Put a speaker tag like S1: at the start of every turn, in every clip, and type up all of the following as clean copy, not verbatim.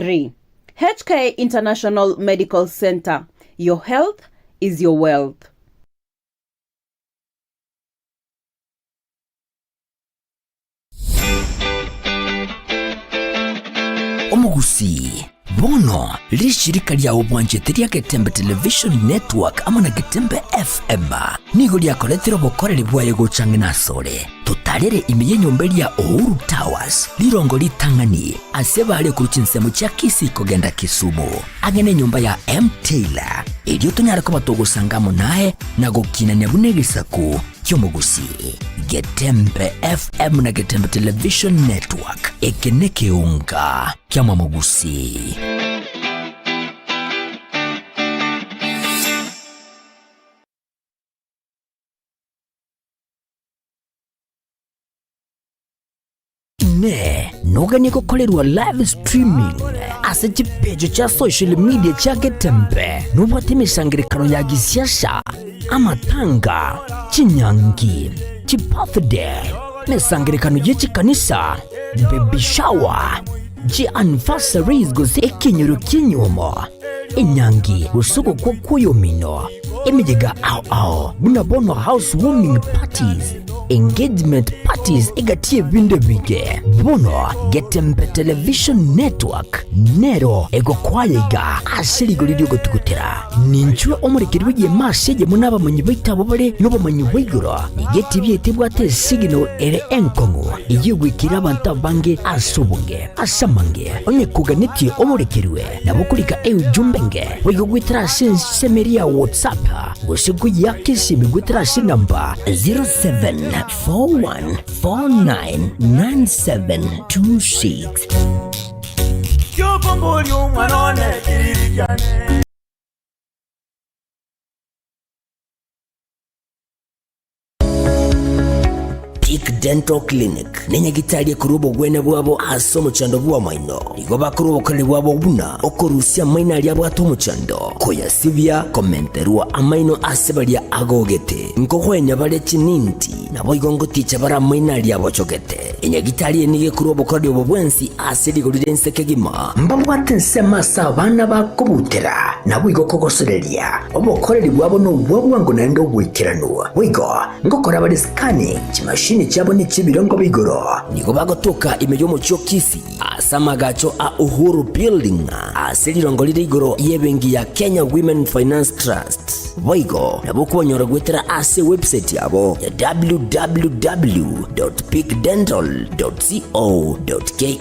S1: 3. HK International Medical Centre, your health is your wealth.
S2: Omogusii, bono rishirika ria obwanchete ria Getembe Television Network amo na Getembe FM nigo riakoretire obokoreri bwaye gocha ang'e nasore. Totarere ime y'enyomba eria Uhuru Towers, rirongo ritang'ani ase bare korwa chinsemo chia Kisii kogenda Kisumu, ang'e nenyomba ya M. Taylor, erio tonyare koba togosanga amo naye na gokinania buna egesaku ki'omogusii. Getembe FM na Getembe Television Network, eke nekeunga ki'amamogusii. Inee! Noganie gokorerwa live streaming ase chipeji chia social media chia Getembe? Nobwate emesangererekano ya gisiasa, amatanga, chinyangi, chibirthday, emesangererekano ye chikanisa, baby shower, chianniversaries gose ekenyoro ki'enyuomo, enyangi gose ogokwa kw'oyomino, emeyega ao ao buna bono house warming parties, engagement parties egati y'ebinto ebinge. Bono Getembe Television Network nero egokwaya iga ase rigori ri'ogotugutera. Ninchwe omorekeri bw'egeema ase eyemo n'abamanyi baito abwo bare nobomanyi bwa igoro. Nigo etibi yaito ebwate esignal ere enkong'u eyio egoikera abanto abange ase obonge. Ase amange, onye koganetie omorekerwe, nabo okorika eujumbe enge boigo goetera ase ensemo eria ya WhatsApp gose koyiaka esimi goetera ase enamba 0741499726.
S3: Kiokomboria omwana one kiriri kiane.
S2: Peak Dental Clinic nenyagitari ekorwa obogwenia bwabo ase omochando bw'amaino. Nigo bakorwa obokoreri bwabo buna okorusia amaino aria abwate omochando, koyasibia, komenterwa amaino ase baria agogete, nkogwenia bare chininti, naboigo ngoticha bare amaino aria abochogete. Enyagitari eye nigo ekorwa obokoreri obo bwensi ase rigori ri'ense kegima. Mbabwate ensemo ase abana bakobutera, naboigo kogosoreria. Obokoreri bwabo nobwa bwango naende oboikeranu. Boigo ngokora bare scanning, chimashini chiabo nechi'ebirengo bia igoro. Nigo bagotoka ime y'omochie o Kisii ase amagacho a Uhuru Building ase rirongo rire igoro y'ebenki ya Kenya Women Finance Trust. Boigo nabo okobanyora goetera ase ewebsite yabo ya www.peakdental.co.ke.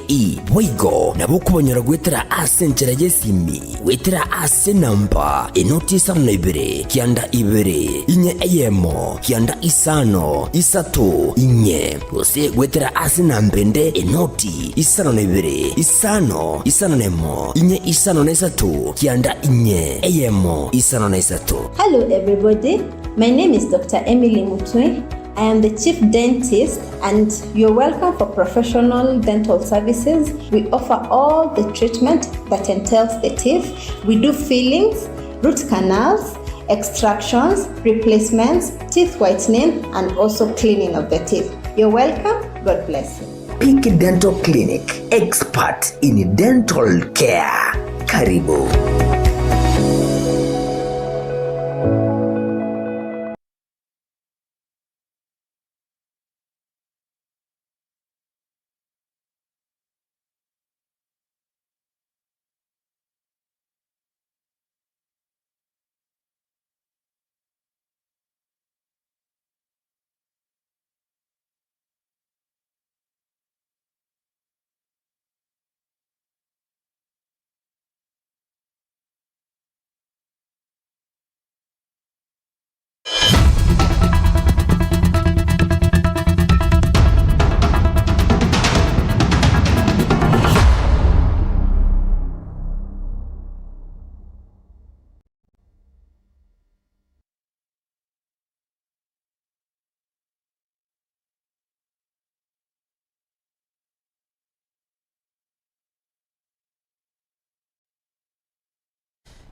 S2: Boigo nabo okobanyora goetera ase enchera y'esimi Goetera ase enamba enoti isano na ibere, kianda ibere, inye eyemo, kianda isano, isato, inye, gose goetera ase enamba ende enoti isano na ibere, isano, isano na emo, inye isano na isato, kianda inye, eyemo, isano na isato.
S4: Hello everybody, my name is Doctor Emily Mutwe, I am the chief dentist and you're welcome for professional dental services. We offer all the treatment that entails the teeth. We do fillings, root canals, extractions, replacements, teeth whitening and also cleaning of the teeth. You're welcome. God bless you.
S2: Peak Dental Clinic, expert in dental care. Karibu.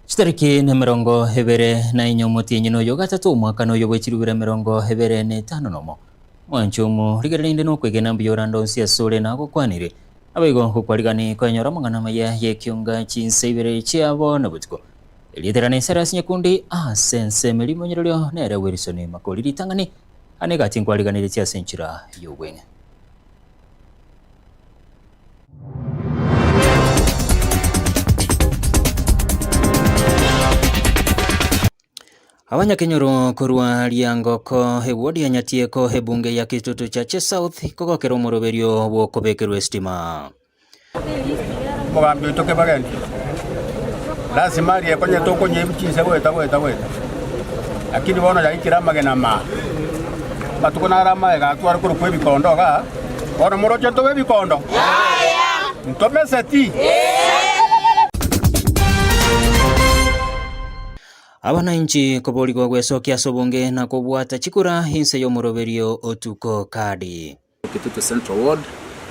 S5: Chitariki nemerongo ebere na inye omotienyi noyo gatato omwaka noyo bwe chirubere emerongo ebere na etano nomo. Mwanche omo, rigereria inde nokwegena mbuya orande onsi asore nagokwanire. Naboigo gokwarigani koenyora amang'ana amaya y'ekionga chinsa ibere chiabo na botuko. Erieta riane Silas Nyakundi ase ensemo eria omonyererio nere Wilson Makori ritang'ani ane egati nkwariganeretie ase enchera y'obweng'e. Abanyakenyoro korwa Riangoko, eward ya Nyatieko, ebunge ya Kitutu Chache South kogokera omoroberio bw'okobekerwa esitima.
S6: Omogambi oito kebagendi, lasima arie konya tokonywa ebi chinse goeta goeta goeta, lakini bono yaikire amagena amaa. Amatuko naro amaye gatware korokwa ebikondo igaa, bono moroche ntobe ebikondo? Ntomeseti?
S5: Abananchi koborigwa gwesokia ase obonge na kobwata chikura inse y'omoroberio o Tuko Kadi.
S7: Kitutu Central Ward,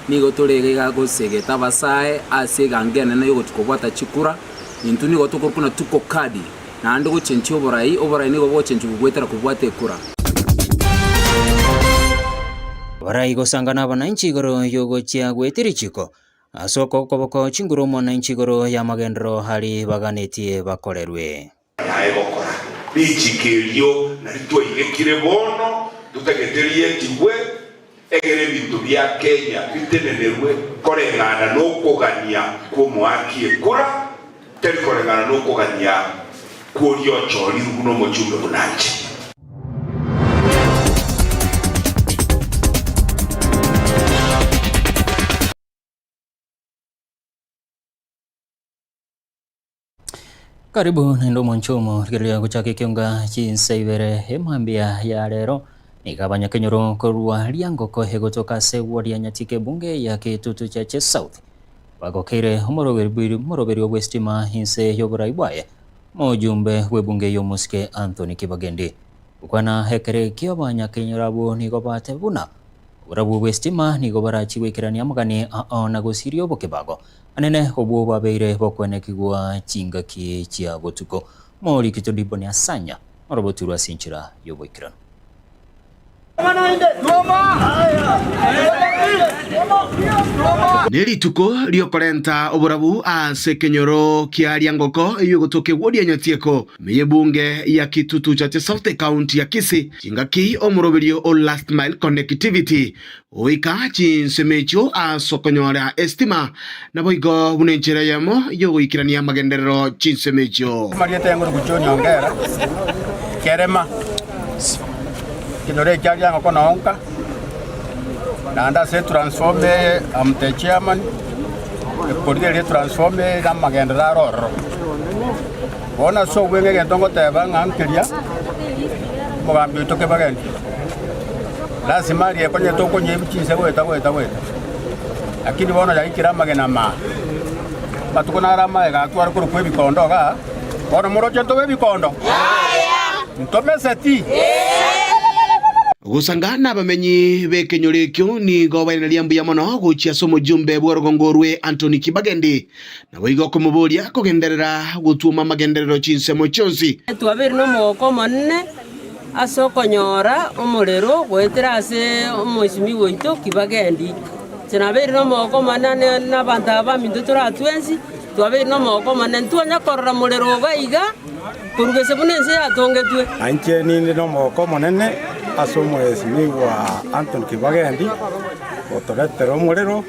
S7: nigo tore iga iga gosegeta abasae ase egango enene y'ogochia kobwata chikura, intwe nigo tokorokwa na Tuko Kadi, naende gochenchia oborai, oborai nigo bogochenchigwa goetera kobwata ekura.
S5: Abarai gosangana abananchi igoro y'ogochia goetia richiko Ase oko okoboko chinguru omwananchi igoro y'amagenderero aria baganetie bakorerwe.
S8: Naye gokora richiko erio nario twairekire bono, totagete rietigwe, egere ebinto bia Kenya bitenenerwe koreng'ana nokogania kw'omoaki ekura, tari koreng'ana nokogania kw'oria ochorirwe buna omochumbe buna inche.
S5: Karibu naende omonche omo rigereria gochaka ekionga chinsa ibere emambia ya rero nigo abanyakenyoro korwa Riangoko egotoka ase ward ya Nyatike ebunge ya Kitutu Chache South bagokeire omoroberio bw'esitima inse y'oborai bwaye omojumbe bw'ebunge y'omosike Anthony Kibagendi. Gokwana ekero ekio abanyakenyoro abwo nigo bateba buna Oborabu bw'esitima nigo borachie goikerania amagani ao na gosiria obokebago anene obwo bwabeire bokwenekigwa chingaki chia botuko. Morikito Diboni Asanya oroboturwe ase enchera y'oboikeranu.
S9: Nerituko riokorenta oborabu ase ekenyoro kia Riangoko eyio egotoka ewodi ya Nyatieko Ime y'ebunge ya Kitutu Chache South ekaunti ya Kisii, chingaki omoroberio o Last Mile Connectivity goika chinsemo echio ase okonyora esitima, naboigo buna enchera eyemo y'ogoikerania amagenderero chinsemo echio.
S6: Amarieta ya ng'uruku John Ongera, Kerema, ekenyoro ekia Riang'oko na Onka, naende ase etransformer eye am the chairman, ekorigereria etransformer eye na amagenderero are ororo. Bono ase obweng'e egento ngoteba ng'a nkeria omogambi oito kebagendi, lasima arie konya tokonywa ebi chinse goeta goeta goeta, lakini bono yaikire amagena amaa. Amatuko naro amaye gatware korokwa ebikondo igaa, bono moroche ntobe ebikondo? Ntomeseti?
S9: Gosanga nabamenyi b'ekenyoro ekio nigo bairaneria mbuya mono gochia ase omojumbe bw'orogongo orwe Anthony Kibagendi, Naboigo okomoboria kogenderera gotwoma amagenderero chinsemo chionsi.
S10: Twabeire nomogoko omonene ase okonyora omorero goetera ase omoisimigwa oito Kibagendi. Inche nabeire nomogoko omonene na abanto aba baminto tore aa twensi, twabeire nomogoko omonene, ntitwanya korora morero iga iga korwa gese buna ense yatongetwe.
S11: Na inche ninde nomogoko omonene ase omoesimigwa Anthony Kibagendi gotoretera omorero.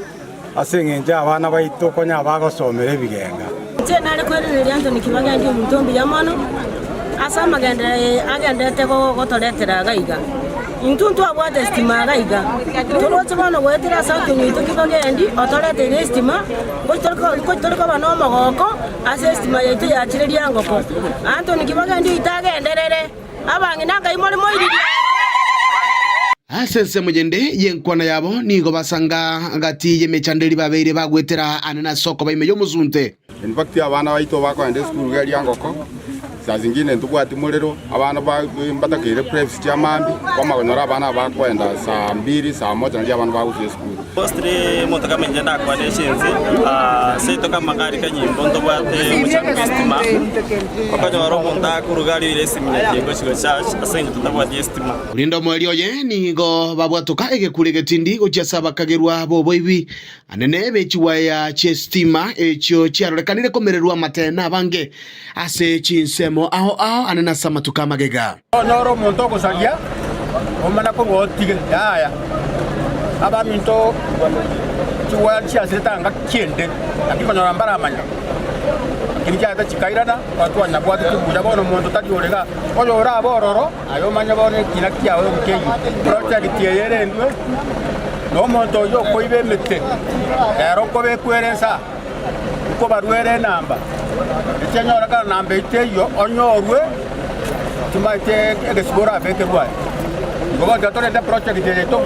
S11: Ase engencho y'abana baito konya bagosomera ebigenga.
S12: Inche nare koiraneria Anthony Kibagendi omonto mbuya mono ase amagenderero agenderete gotoretera iga iga. Intwe ntwabwate estima iga iga, toroche bono goetera ase Anthony oito Kibagendi otoreteire estima, ngochi tore koba nomogoko ase estima yaito yachire riangoko. Anthony Kibagendi oito agenderere. Abang'ina ngai more moiririe.
S9: Ase ensemo yende y'enkwana yabo nigo basanga gati y'emechando eria babeire bagwetera aane ase okoba ime y'omosunte.
S13: In fact abana baito bakoenda esukuru iga eria ngoko, saa zingine ntobwati morero, abana ba mbatakeire preps chia maambia, kwamanya konyora abana aba bakoenda saa mbiri, saa moja nario abana bagochia esukuru.
S14: Mostly omonto kama inche ndakwane chinse, seito kama kari kanyimbo ntobwate omochando bwa estima, okonyora omonto akoruga arioire esimi na gochi go church ase eng'encho totabwati estima.
S9: Korende omoerio oye nigo babwatoka egekuro egetindi gochia ase abakagerwa b'oboibi anene be chiwaya chi'esitima echio chiarorekanire komererwa amate nabange ase chinsemo ao ao anene ase amatuko amagega.
S6: Onyore omonto ogosaria, omana korwa otige, yaya. Abaminto chiwaya chiasirete anga kiende, naki konyora mbaramanya. Lakini chiaete chikairana, twanyabwateti buya bono omonto tari ore igaa. Oyore abe ororo, aye omanye bono ekina kiao nkeyio. Project eye erendwe, na omonto oyio okoiba emete, ero nkobekwa ere nsa, nkobaruera enamba, echianyorekana namba eyio teiyo, onyorwe, Timaete egesibo orabekerwe aye. Igo bono tiga torente project eye yaito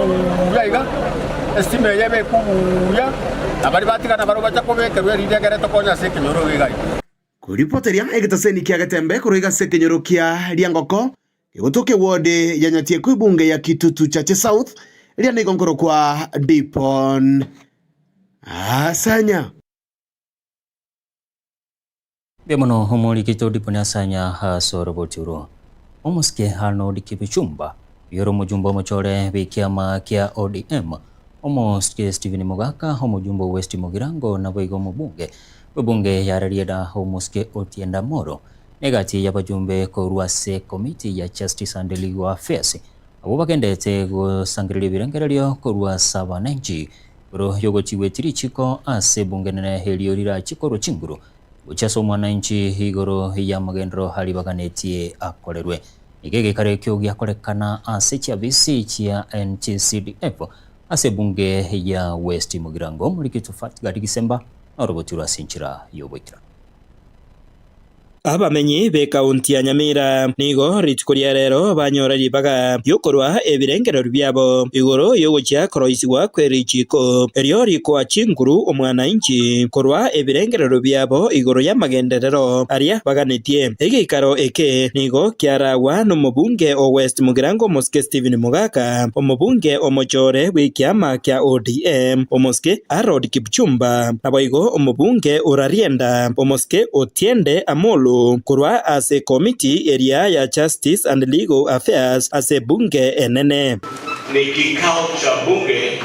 S6: buya iga, estima eye ebekwe buya, na baria batigana barabwo bacha kobekerwa erinde ekere tokonye ase ekenyoro iga iga.
S9: Koripoteria egetaseni kia Getembe korwa iga ase ekenyoro kia Riangoko, kegotoka eward ya Nyatieko ebunge ya Kitutu Chache South, eria nigo nkorokwa Dipon Asanya.
S5: Mbuya mono omoriki Todipo Nyasanya ase oroboti oro. Omosike Arnold Kipchumba, oyore omojumbe omochore bw'ekiama kia ODM, Omosike Stephen Mogaka, omojumbe o West Mugirango naboigo omobunge bw'ebunge ya Rarieda Omosike Otienda Amolo, negati y'abajumbe korwa ase ekomiti ya Justice and Legal Affairs abwo bagendete gosangereria ebirengererio korwa ase abananchi Igoro y'ogochigweti richiko ase ebunge nene erio rirache korwa chinguru gochia ase omwananchi igoro y'amagenderero aria baganetie akorerwe. Nigo egeikaro ekio giakorekana ase chiabisi chia NTCDF ase ebunge ya West Mugirango. Omoriki Tufat Gadi Gisemba noroboti rwa ase enchera y'oboikeranu.
S15: Abamenyi b'ekaunti ya Nyamira nigo rituko ria rero banyora ribaga ri'okorua ebirengererio biabo igoro y'ogochia koroisigwa kwe richiiko erio rikoa chinguru omwananchi korwa ebirengererio biabo igoro y'amagenderero aria baganetie. Egeikaro eke nigo kiaragwa nomobunge o West Mugirango Omosike Stephen Mogaka, omobunge omochore bw'ekiama kia ODM Omosike Harold Kipchumba, naboigo omobunge o Rarienda, omosike Otiende Amolo, korwa ase ekomiti eria ya Justice and Legal Affairs ase ebunge enene.
S8: Ni kikao cha bunge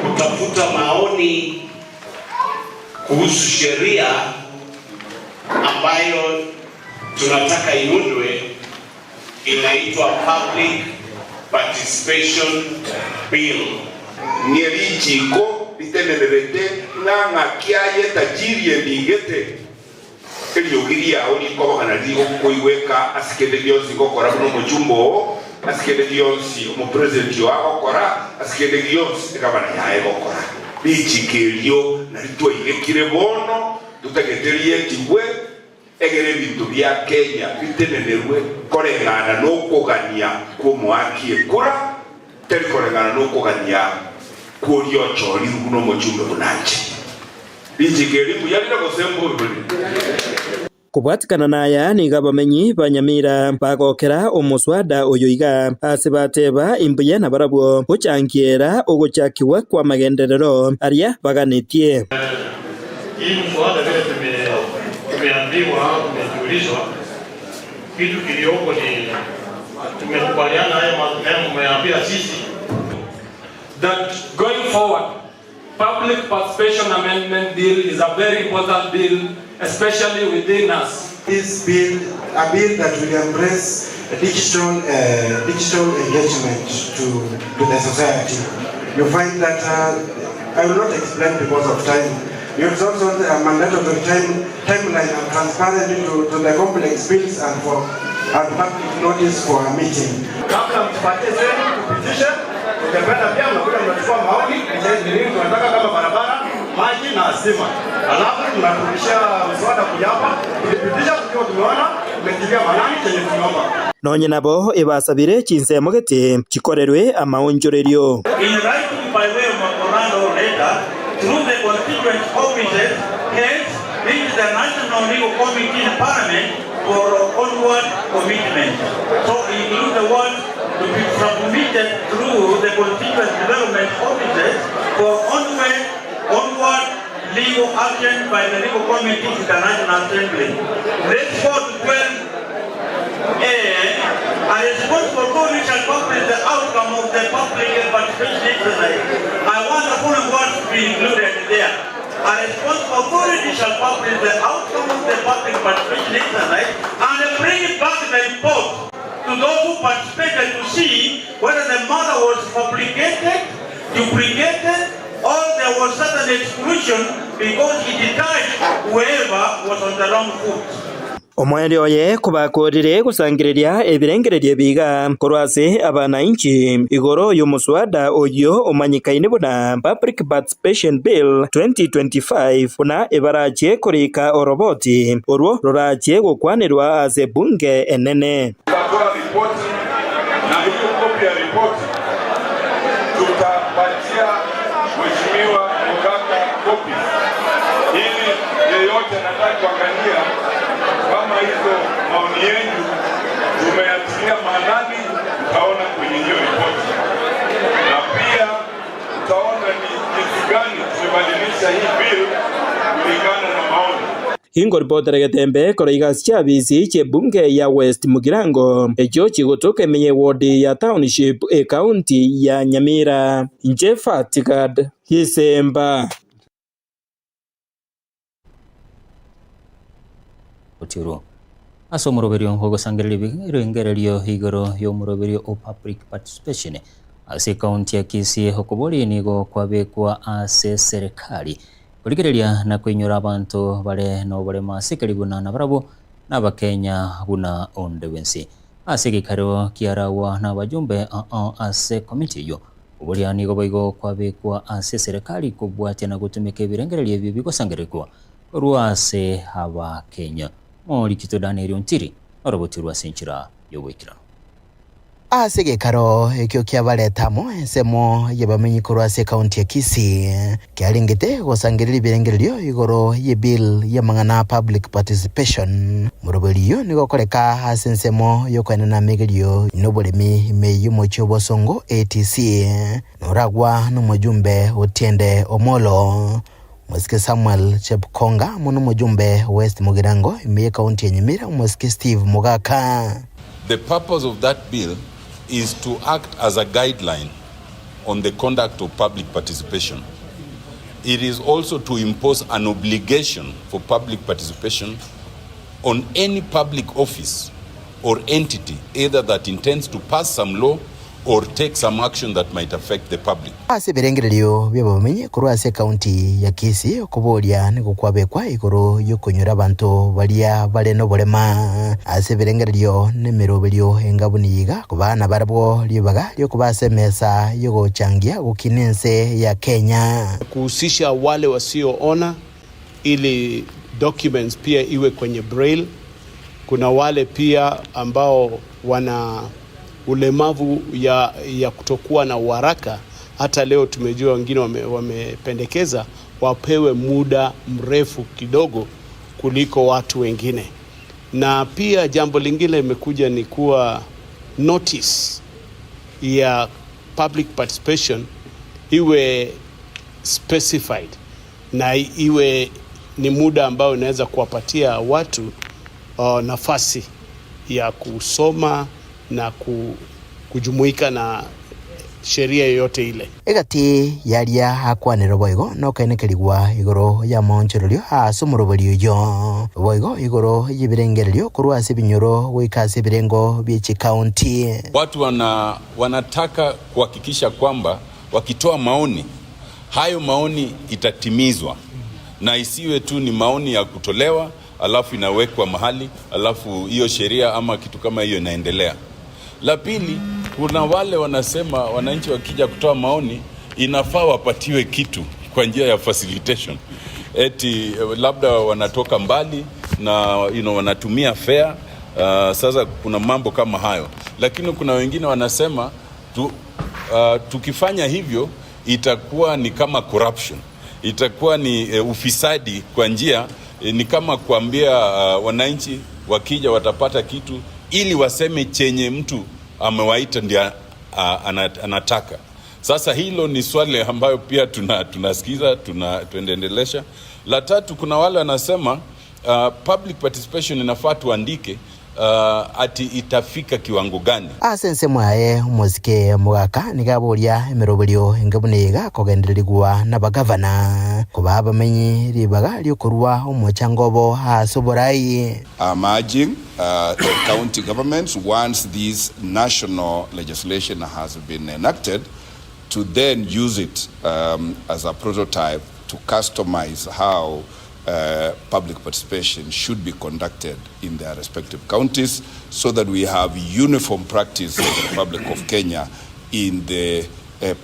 S8: kutafuta maoni kuhusu sheria ambayo tunataka iundwe inaitwa Public Participation Bill. Ng'e richiiko ritenenerete ng'a ng'aki aye tajiri emigete, eriogi riao rikobogana rigokoigweka ase kende gionsi ngokora buna omochumba oo, ase kende gionsi omopresident oo agokora, ase kende gionsi egavana yaye egokora. Richiiko erio nario twairekire bono, totagete rietigwe. Egere ebinto bia Kenya bitenenerwe koreng'ana nokogania kw'omoaki ekura, tari koreng'ana nokogania kw'oria ochorirwe buna omochumbe buna inche. Richiko eri mbuya rire gose mbobe rire?
S15: Kobwatikana naya nigo abamenyi ba Nyamira bagokera omoswada oyo iga, ase bateba imbuya nabarabwo gochangiera ogochakigwa kw'amagenderero aria baganetie.
S16: Hii mswada vile tumeambiwa au tumejulishwa, kitu kiliyoko ni tumekubaliana haya mmeambia sisi
S17: that going forward Public Participation Amendment Bill is a very important bill especially within us.
S18: This bill, a bill that will embrace digital, digital engagement to, to the society. You find that, I will not explain because of time, It's also a mandatory time, timeline and transparent to, to the complex bills and for and public notice for a meeting.
S19: Kabla mtupatie zenu tupitishe, tungependa pia mnakuja mnachukua maoni ni nini tunataka kama barabara, maji na stima, alafu tunaturudishia mswada kuja hapa tukipitisha, tukiwa tumeona tumetilia maanani chenye tumeomba.
S15: Nonye nabo ebasabire chinsemo gete chikorerwe amaonchorerio.
S16: In writing by way of memorandum or letter through the constituent offices, heads reach the National Legal Committee in Parliament for onward commitment. So include the word to be submitted through the constituency development offices for onward, onward legal action by the legal committee in the National Assembly. Let's go to 12A. A responsible authority shall publish the outcome of the public participation exercise. I want the following words to be included there. A responsible authority shall publish the outcome of the public participation exercise and bring back the report to those who participated to see whether the matter was fabricated, duplicated, or there was certain exclusion because it touched whoever was on the wrong foot.
S15: Omoerio oye kobakoorire gosangereria ebirengererio ebi iga korwa ase abanainchi igoro y'omoswada oyio omanyekaine buna Public Participation Bill 2025 buna ebarachie korika oroboti orwo rorachie gokwanerwa ase ebunge enene.
S8: Tutatoa ripoti na hiyo kopi ya ripoti tutapatia Mheshimiwa Mogaka kopi ili yeyote anataka kuangalia kama hizo maoni yenu tumeyatilia maanani, utaona kwenye hiyo ripoti, na pia utaona ni jinsi gani tumebadilisha hii bill kulingana na maoni.
S15: Ingoripotera Getembe korwa igasi chiabisi chi'ebunge ya West Mugirango echio chigotoka ime y'eward ya Township ecounty ya Nyamira. Inche Fatigad Gisemba.
S5: Otioro. Ase omoroberio ogosangereria ebirengererio igoro y'omoroberio o public participation ase ekaunti ya Kisii okoboria nigo kwabekwa ase serikali korigereria na koinyora abanto bare noboremo ase ekeri buna nabarabwo nabakenya buna onde bwensi. Ase egeikaro kiaragwa nabajumbe ao ase komiti eyio, oboria nigo boigo kwabekwa ase serikali kobwatia na gotumeka ebirengererio ebio bigosangererekwa korwa ase Abakenya. Morikito Daniel Ontiri norobotirwe ase enchera y'oboikeranu.
S20: Ase egekaro ekio kiabareta amo ensemo y'abamenyi korwa ase ekaunti ya Kisii, kiarengete gosangereria ebirengererio igoro y'ebill y'amang'ana a public participation. Moroberi oyio nigo okoreka ase ensemo y'okoenana amegerio noboremi ime y'omochie o Bosongo ATC, noragwa nomojumbe Otiende Omolo. Omosike Samuel Chepkonga amo nomojumbe West Mugirango ime y'ekaunti ya Nyamira omosike Steve Mogaka.
S8: The purpose of that bill is to act as a guideline on the conduct of public participation. It is also to impose an obligation for public participation on any public office or entity either that intends to pass some law or take some action that might affect the public.
S20: Ase ebirengererio bi'abamenyi korwa ase ekaunti ya Kisii okoboria nigo kwabekwa igoro y'okonyora abanto baria bare noborema ase ebirengererio na emeroberio enga buna iga kobaa nabarabwo ribaga riokoba ase emesa y'ogochangia gokina ense ya Kenya.
S21: Kuhusisha wale wasioona ili documents pia iwe kwenye braille. Kuna wale pia ambao wana ulemavu ya, ya kutokuwa na uharaka. Hata leo tumejua wengine wame, wamependekeza wapewe muda mrefu kidogo kuliko watu wengine. Na pia jambo lingine imekuja ni kuwa notice ya public participation iwe specified na iwe ni muda ambao inaweza kuwapatia watu nafasi ya kusoma na kujumuika na sheria yoyote ile.
S20: Egati y'aria akwanire boigo nokainekerigwa igoro y'amaonchorerio ase omoroberi oyio, boigo igoro y'ebirengererio korwa ase ebinyoro goika ase ebirengo bie chikaunti.
S8: Watu wana, wanataka kuhakikisha kwamba wakitoa maoni hayo maoni itatimizwa na isiwe tu ni maoni ya kutolewa alafu inawekwa mahali alafu hiyo sheria ama kitu kama hiyo inaendelea. La pili, kuna wale wanasema wananchi wakija kutoa maoni inafaa wapatiwe kitu kwa njia ya facilitation, eti labda wanatoka mbali na you know, wanatumia fare. Sasa kuna mambo kama hayo, lakini kuna wengine wanasema tukifanya hivyo itakuwa ni kama corruption, itakuwa ni ufisadi kwa njia ni kama kuambia wananchi wakija watapata kitu ili waseme chenye mtu amewaita ndiye anataka. Sasa hilo ni swali ambayo pia tuna tunasikiza tuna tuendelesha. La tatu, kuna wale wanasema public participation inafaa tuandike ati itafika kiwango gani.
S20: Ase ensemo yaye omosike omogaka nigo aboria emeroberio enke buna iga kogendererigwa nabagavana, kobaa abamenyi ribaga ri'okorua omochango obo ase oborai.
S8: I'm urging the county governments once this national legislation has been enacted to then use it as a prototype to customize how public participation should be conducted in their respective counties so that we have uniform practice in the Republic of Kenya in the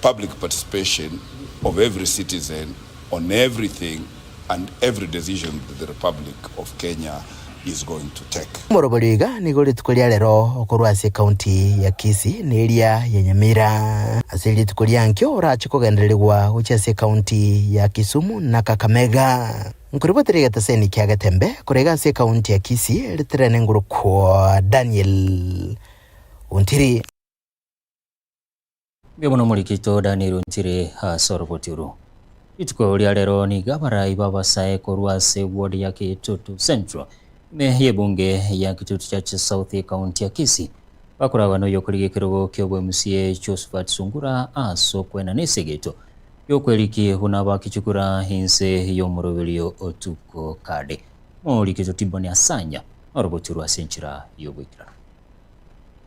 S8: public participation of every citizen on everything and every decision that the Republic of Kenya is going to take.
S20: Omorobori iga nigo rituko ria rero okorwa ase ekaunti ya Kisii na eria ya Nyamira. Ase rituko ria nkio orache kogendererigwa gochia ase ekaunti ya Kisumu na Kakamega. Nkoriboteria egeteseni kia Getembe korwa iga ase ekaunti ya Kisii riterene ngorokwo Daniel Ontiri.
S5: Mbuya mono omorikito Daniel Ontiri ase oroboti oro. Rituko ria rero nigo abarai b'abasae korwa ase ward ya Kitutu Central ime y'ebunge ya Kitutu Church South ekaunti ya Kisii bakoragwa noyokorigia ekerogo ki'obo MCA Josephat Sungura ase okoenana esegeto y'okweriki buna bakichukura inse y'omoroberio otuko kade. Morikito Tiboni Asanya noroboti oro ase enchera y'oboikeranu.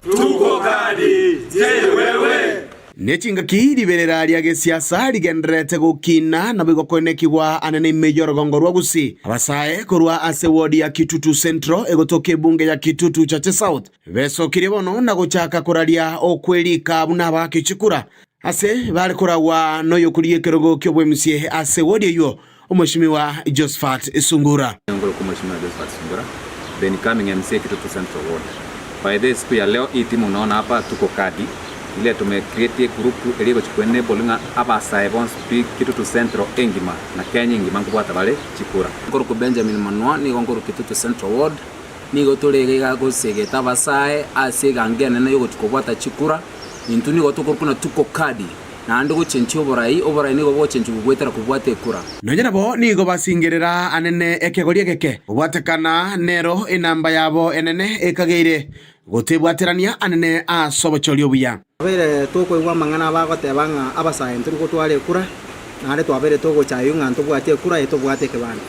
S3: Tuko kadi, je wewe?
S9: Ne chingaki riberera ria gesiasa rigendererete gokina naboigo koenekigwa anene ime y'orogongo rwa Gusii. Abasae korwa ase ward ya Kitutu Central egotoka ebunge ya Kitutu Chache South besokirie bono na gochaka koraria okwerika buna abaaki chikura ase bare koragwa noyokorigia ekerogo ki'obwemusie ase ward eyio Omweshimiwa Josephat Sungura.
S7: Ngoro kwa Mheshimiwa Josephat Sungura, the incoming MCA Kitutu Central Ward. By the siku ya leo hii timu unaona hapa tuko kadi ile tume create group eri egochi ku enable ng'a abasae bonsi pi Kitutu Central engima na Kenya engima nkobwata bare chikura. Nkorokwa Benjamin Manua, nigo nkorwa Kitutu Central Ward, nigo tore iga iga gosegeta abasae ase egango enene yogochi kobwata chikura, intwe nigo tokorokwa ng'a tuko kadi. Naende gochenchia oborai, oborai nigo bogochenchigwa goetera kobwata ekura.
S9: Nonya nabo nigo basingerera anene ekegori egeke, kobwatekana nero enamba yabo enene ekageire, gotebwaterania anene ase obochori obuya.
S1: Twabeire tokoigwa amang'ana abagoteba ng'a abasae ntori gotwara ekura, naende twabeire togochaywa ng'a ntobwati ekura eye tobwate ekebande.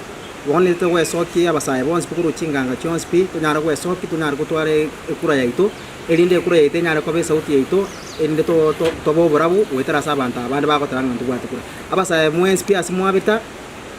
S1: Bono intwe togwesokia abasae bonsi pi korwa chinganga chionsi pi, tonyare gwesokia tonyare gotwara ekura yaito. Erinde ekura yaito enyare koba esauti yaito, erinde tobe oborabu goetera ase abanto aba bande bagoteba ng'a ntobwate kura. Abasae mwensi pi ase mwabeta,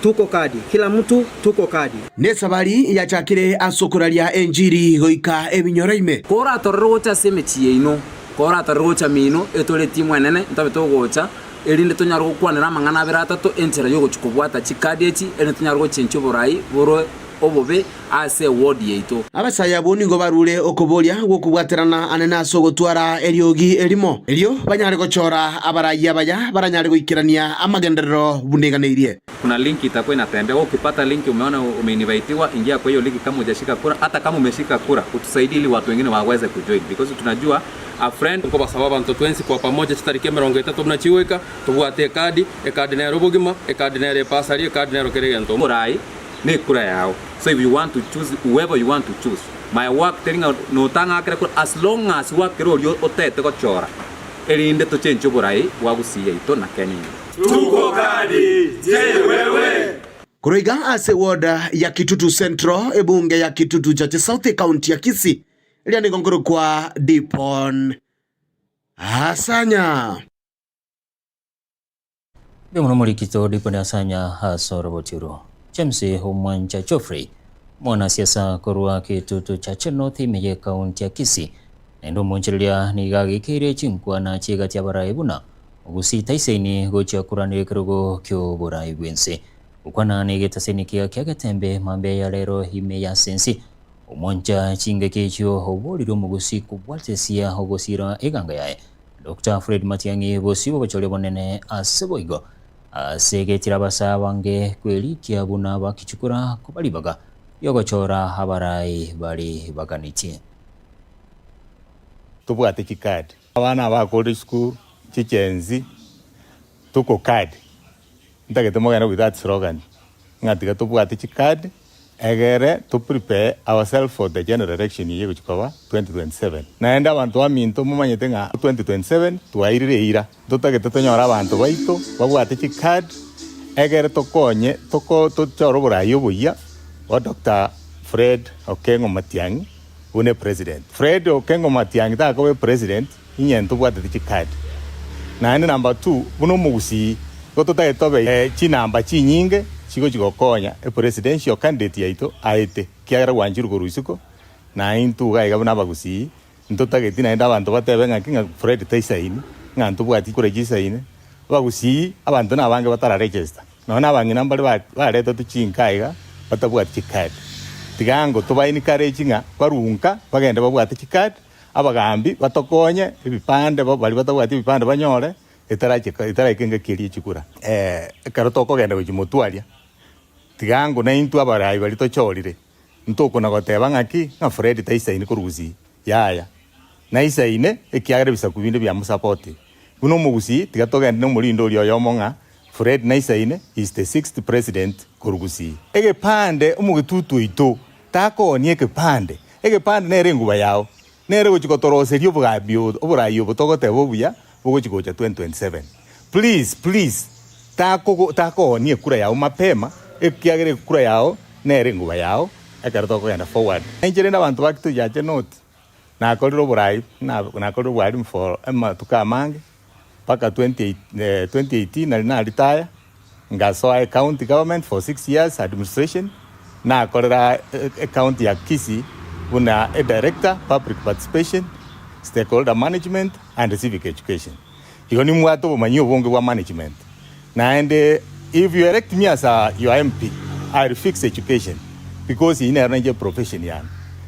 S1: tuko kadi, kila mtu tuko kadi.
S9: Nesabari yachakire ase okoraria enchiri goika ebinyoro ime.
S7: Koratorere gocha ase emechie yaino, koratorere gocha mino, etore etimu enene, ntobe togocha, erinde tonyare gokwanera amang'ana abere atato, enchera y'ogochia kobwata chikadi echi, erinde tonyare gochenchia oborai borwe obobe ase eward yaito.
S9: Abasae abwo nigo barure okoboria gw'okobwaterana anene ase ogotwara eriogi erimo, erio banyare gochora abarai abaya baranyare goikerania amagenderero buna eganeirie.
S7: Kuna link itakuwa inatembea, wewe ukipata link umeona umeinvitiwa, ingia kwa hiyo link kama hujashika kura, hata kama umeshika kura utusaidie ili watu wengine waweze kujoin because tunajua a friend.
S17: Nkobasaba abanto twensi kwa pamoja chitariki emerongo etato buna chigoika, tobwate ekadi, ekadi nero obogima, ekadi nero epasari, ekadi nero kera egento.
S7: Omorai nekura yao so if you want to choose whoever you want to choose my work teri ng'a notang'akera kura as long as gwakera oria otagete gochora erinde tochenche oborai bwa Gusii yaito na Kenya engima.
S3: Tuko kadi, je wewe?
S9: Korwa iga ase ward ya Kitutu Central, ebunge ya Kitutu Chache South ekaunti ya Kisii, eria nigo nkorokwa Dipon Asanya.
S5: Mbuya mono omorikito Dipon Asanya ase oroboti oro. James Omwancha Geoffrey, omwanasiasa korwa Kitutu Chache North ime y'ekaunti ya Kisii, naende omonchereria nigo agekeire chinkwana chi'egati y'abarai buna Ogusii taisaini gochia koranera ekerogo ki'oborai bw'ense. Gokwana negetaseni kiga kia Getembe mambia ya rero ime y'ase ense. Omwancha chingaki echio oborire omogusii kobwatesia ogosiira eganga yaye. Doctor Fred Matiang'i bosio bw'obochori obonene ase boigo ase egetire abasae abange kwerikia buna bakichukura koba ribaga riogochora abarai bari baganetie.
S4: Tobwate chikadi. Abana aba bakorire chisukuru, chichenzi, tuko kadi. Ntagete mogende with that slogan ng'a tiga tobwate chikadi egere to prepare ourselves for the general election eye egochia koba 2027. Naende abanto baminto momanyete ng'a 2027 twairire eira, ntotagete tonyore abanto baito babwate chikadi egere tokonye toko tochore oborai oboyia bwa Doctor Fred Okengo Matiang'i buna epresident. Fred Okengo Matiang'i takoba epresident inye ntobwateti chikadi. Naende number two, buna omogusii igo totagete tobe chinamba chinyinge chigochi gokonya epresidential candidate yaito aete ekiagera gwanchirwe korwa isiko na intwe iga iga buna abagusii ntotageti naende abanto batebe ng'aki ng'a Fred taisaini ng'a ntobwati kura chisaine. Abagusii abanto nabange batara register nonya na abang'ina mbare baretetwe chinka iga batabwati chikadi. Tiga ango toba encourage ng'a barunka bagende babwate chikadi Abagaambi batokonye ebipande baria batabwati ebipande banyore, etaraika engaki eria ye chikura. Ekero tokogenda gochia motwe aria, tiga ango naintwe abarai baria tochorire, ntokona goteba ng'aki ng'a Fred taisaini korwa Gusii, yaya, naisaine ekiagera ebisaku binde biamosapotire. Buna omogusii, tiga togende nomorindo oria oyomo ng'a Fred naisaine, he is the sixth president korwa Gusii. Egepande omogetutu oito Takoonia ekepande, egepande nere enguba yao, nere gochia gotoroseria obogambi oborai obo togoteba obuya bogochia gocha 2027. Please, please, takogo takoonia ekura yao mapema, ekiagera ekura yao nere enguba yao ekero tokogenda forward. Inche rende abanto ba Kitujache North, nakorire oborai, nakorire obwalimu for amatuko amange, mpaka 2018 nari na retire ngasoa ecounty government for 6 years administration nakorera ecounty ya Kisii buna edirector public participation, stakeholder management and civic education. Igo nimbwate obomanyi obonge bwa management naende if you elect me as a your MP I will fix education because eyio nero nainche eprofession yane.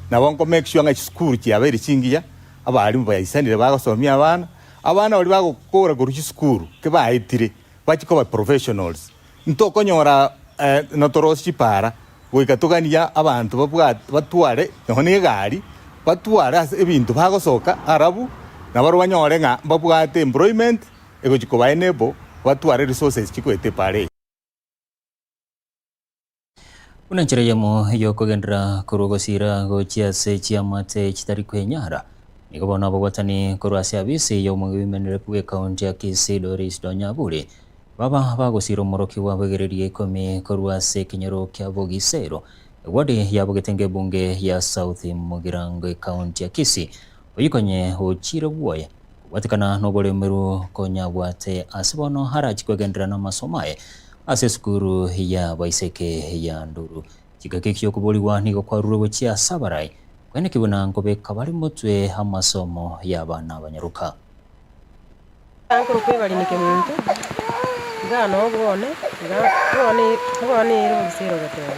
S4: Nabo nko make sure ng'a chisukuru chiabeire chingiya abalimu baisanire bagosomia abana. Abana baria bagokora korwa chisukuru kibaetire bachie koba professionals, ntokonyora notorosie chipara goika togania abanto babwate batware nonya na egari batware ase ebinto bagosoka arabu nabarobwo banyore ng'a mbabwate employment egochia koba enable batware resources chikoeta epara eye.
S5: Buna enchera eyemo y'okogenderera korwa ogosiira gochia ase chiamate chitari kwenyara, nigo bono ababwatani korwa ase abisi y'omoimenereku bw'ekaunti ya Kisii Doris Donyaburi baba bagosiira omorokigwa bw'egereria ikomi korwa ase ekenyoro kia Bogisero, ewadi ya Bogetenge ebunge ya South Mugirango ekaunti ya Kisii, oyio konye ochire bwoye kobwatekana noboremeru konya abwate ase bono arachie kwegenderera namasomo aye. Ase esukuru y'abaiseke ya Nduru, chingaki chi'okoborigwa nigo kwarurwe gochia ase abarai, koeneki buna nkobeka bare motwe amasomo y'abana abanyaroka.
S22: Nkorokwa Evelyn Kemunto, iga noo bwone, iga bwone bwone ere obogisero goteba.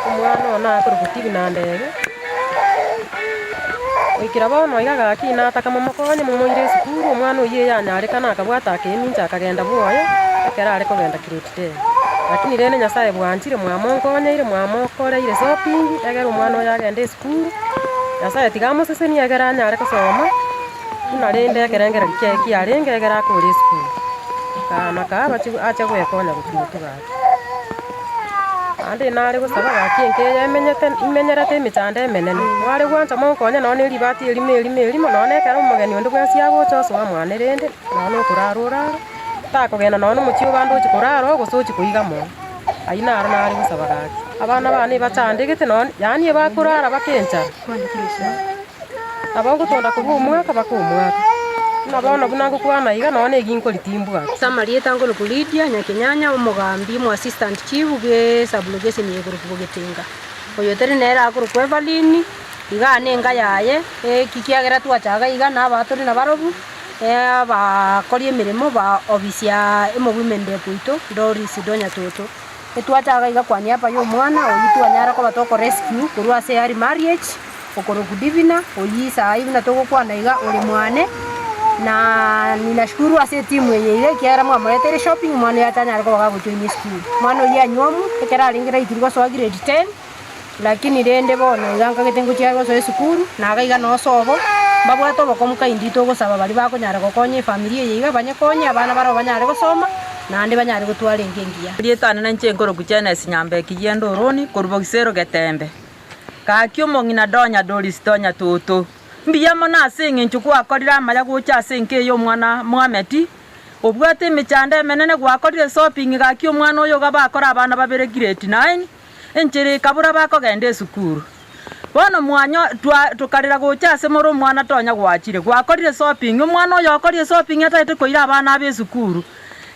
S22: Omwana one akorokwa Stephen Ndege, goikera bono iga gaki nataka momokonye momoire esukuru, omwana oyio eyanyarekana akabwata akemincha akagenda bwoye, ekero are kogenda grade ten. Lakini rende Nyasaye bwanchire mwamonkonyeire mwamokoreire shopping, egere omwana oyo agende esukuru, Nyasaye tiga amosesenie egere anyare kosoma, buna rende ekerengererio kiaye kiarenge egere akore esukuru. Kaa kaa ache goekonya gochia motwe gaki. Naende nare gosaba gaki enka eye emenyete imenyerete emechando emenene, mware gwancha monkonye nonya ne ribati erimo erimo erimo nonya na ekero omogeni onde bwensi agocha osoa mwane rende, nonya na okorara orare, takogenda nonya na omochie obande ochie korara oo gose ochie koiga mono. Ayio naro nare gosaba gaki. Abana bane ebachandegete nonya yaani ebakorara baka enchara. Nabo ngotonda korwa omwaka mpaka omwaka, buna bono buna ngokwana iga nonya na eginkori timbwati.
S23: Ase amarieta nkorokwa Lydia Nyakenyanya, omogambi, omo assistant chief bwe sublocation ya igoro Bogetinga. Oyo tari nere akorokwa Evelyn, igaa ne enka yaye, eki kiagera twachaga iga na abatore nabarobwo, abakori emeremo ba ofisi ya omowomen rep oito Doris Donya Toto. Etwachaga iga kwa niaba ya omwana oyio twanyara koba toko rescue korwa ase early marriage, okorokwa Divina, oyio saii buna togokwana iga ore mwane, na ninashukuru ase etimu eye iga ekiagera mwamoreteire shopping omwana oyo atanyare koba gagojoin esukuru. Omwana oyio anywomu, ekero arenge raikiri gosoa grade ten, lakini rende bono iga nkagete ngochia gosoa esukuru, na iga iga nosobo. Mbabwate obokomu kaindi togosaba baria bakonyara gokonya efamiri eye iga banyekonye abana barabwo banyare gosoma naende banyare gotwara enka engiya.
S2: Erieta ane ninche nkorokwa Jenesi Nyambeki gi'ende oroni korwa Bogisero Getembe. Gaki omong'ina Donya Doris Donya Toto, mbuya mono ase eng'encho gwakorire amaya gocha ase enka eye omwana Mohammed, obwate emechando emenene gwakorire shopping gaki omwana oyo iga bakore abana babere grade nine, enchera ekabura bakogenda esukuru. Bono mwanyo twa tokarera gocha ase more omwana tonya gwachire, gwakorire shopping, omwana oyo okorire shopping atagete koira abana abe esukuru.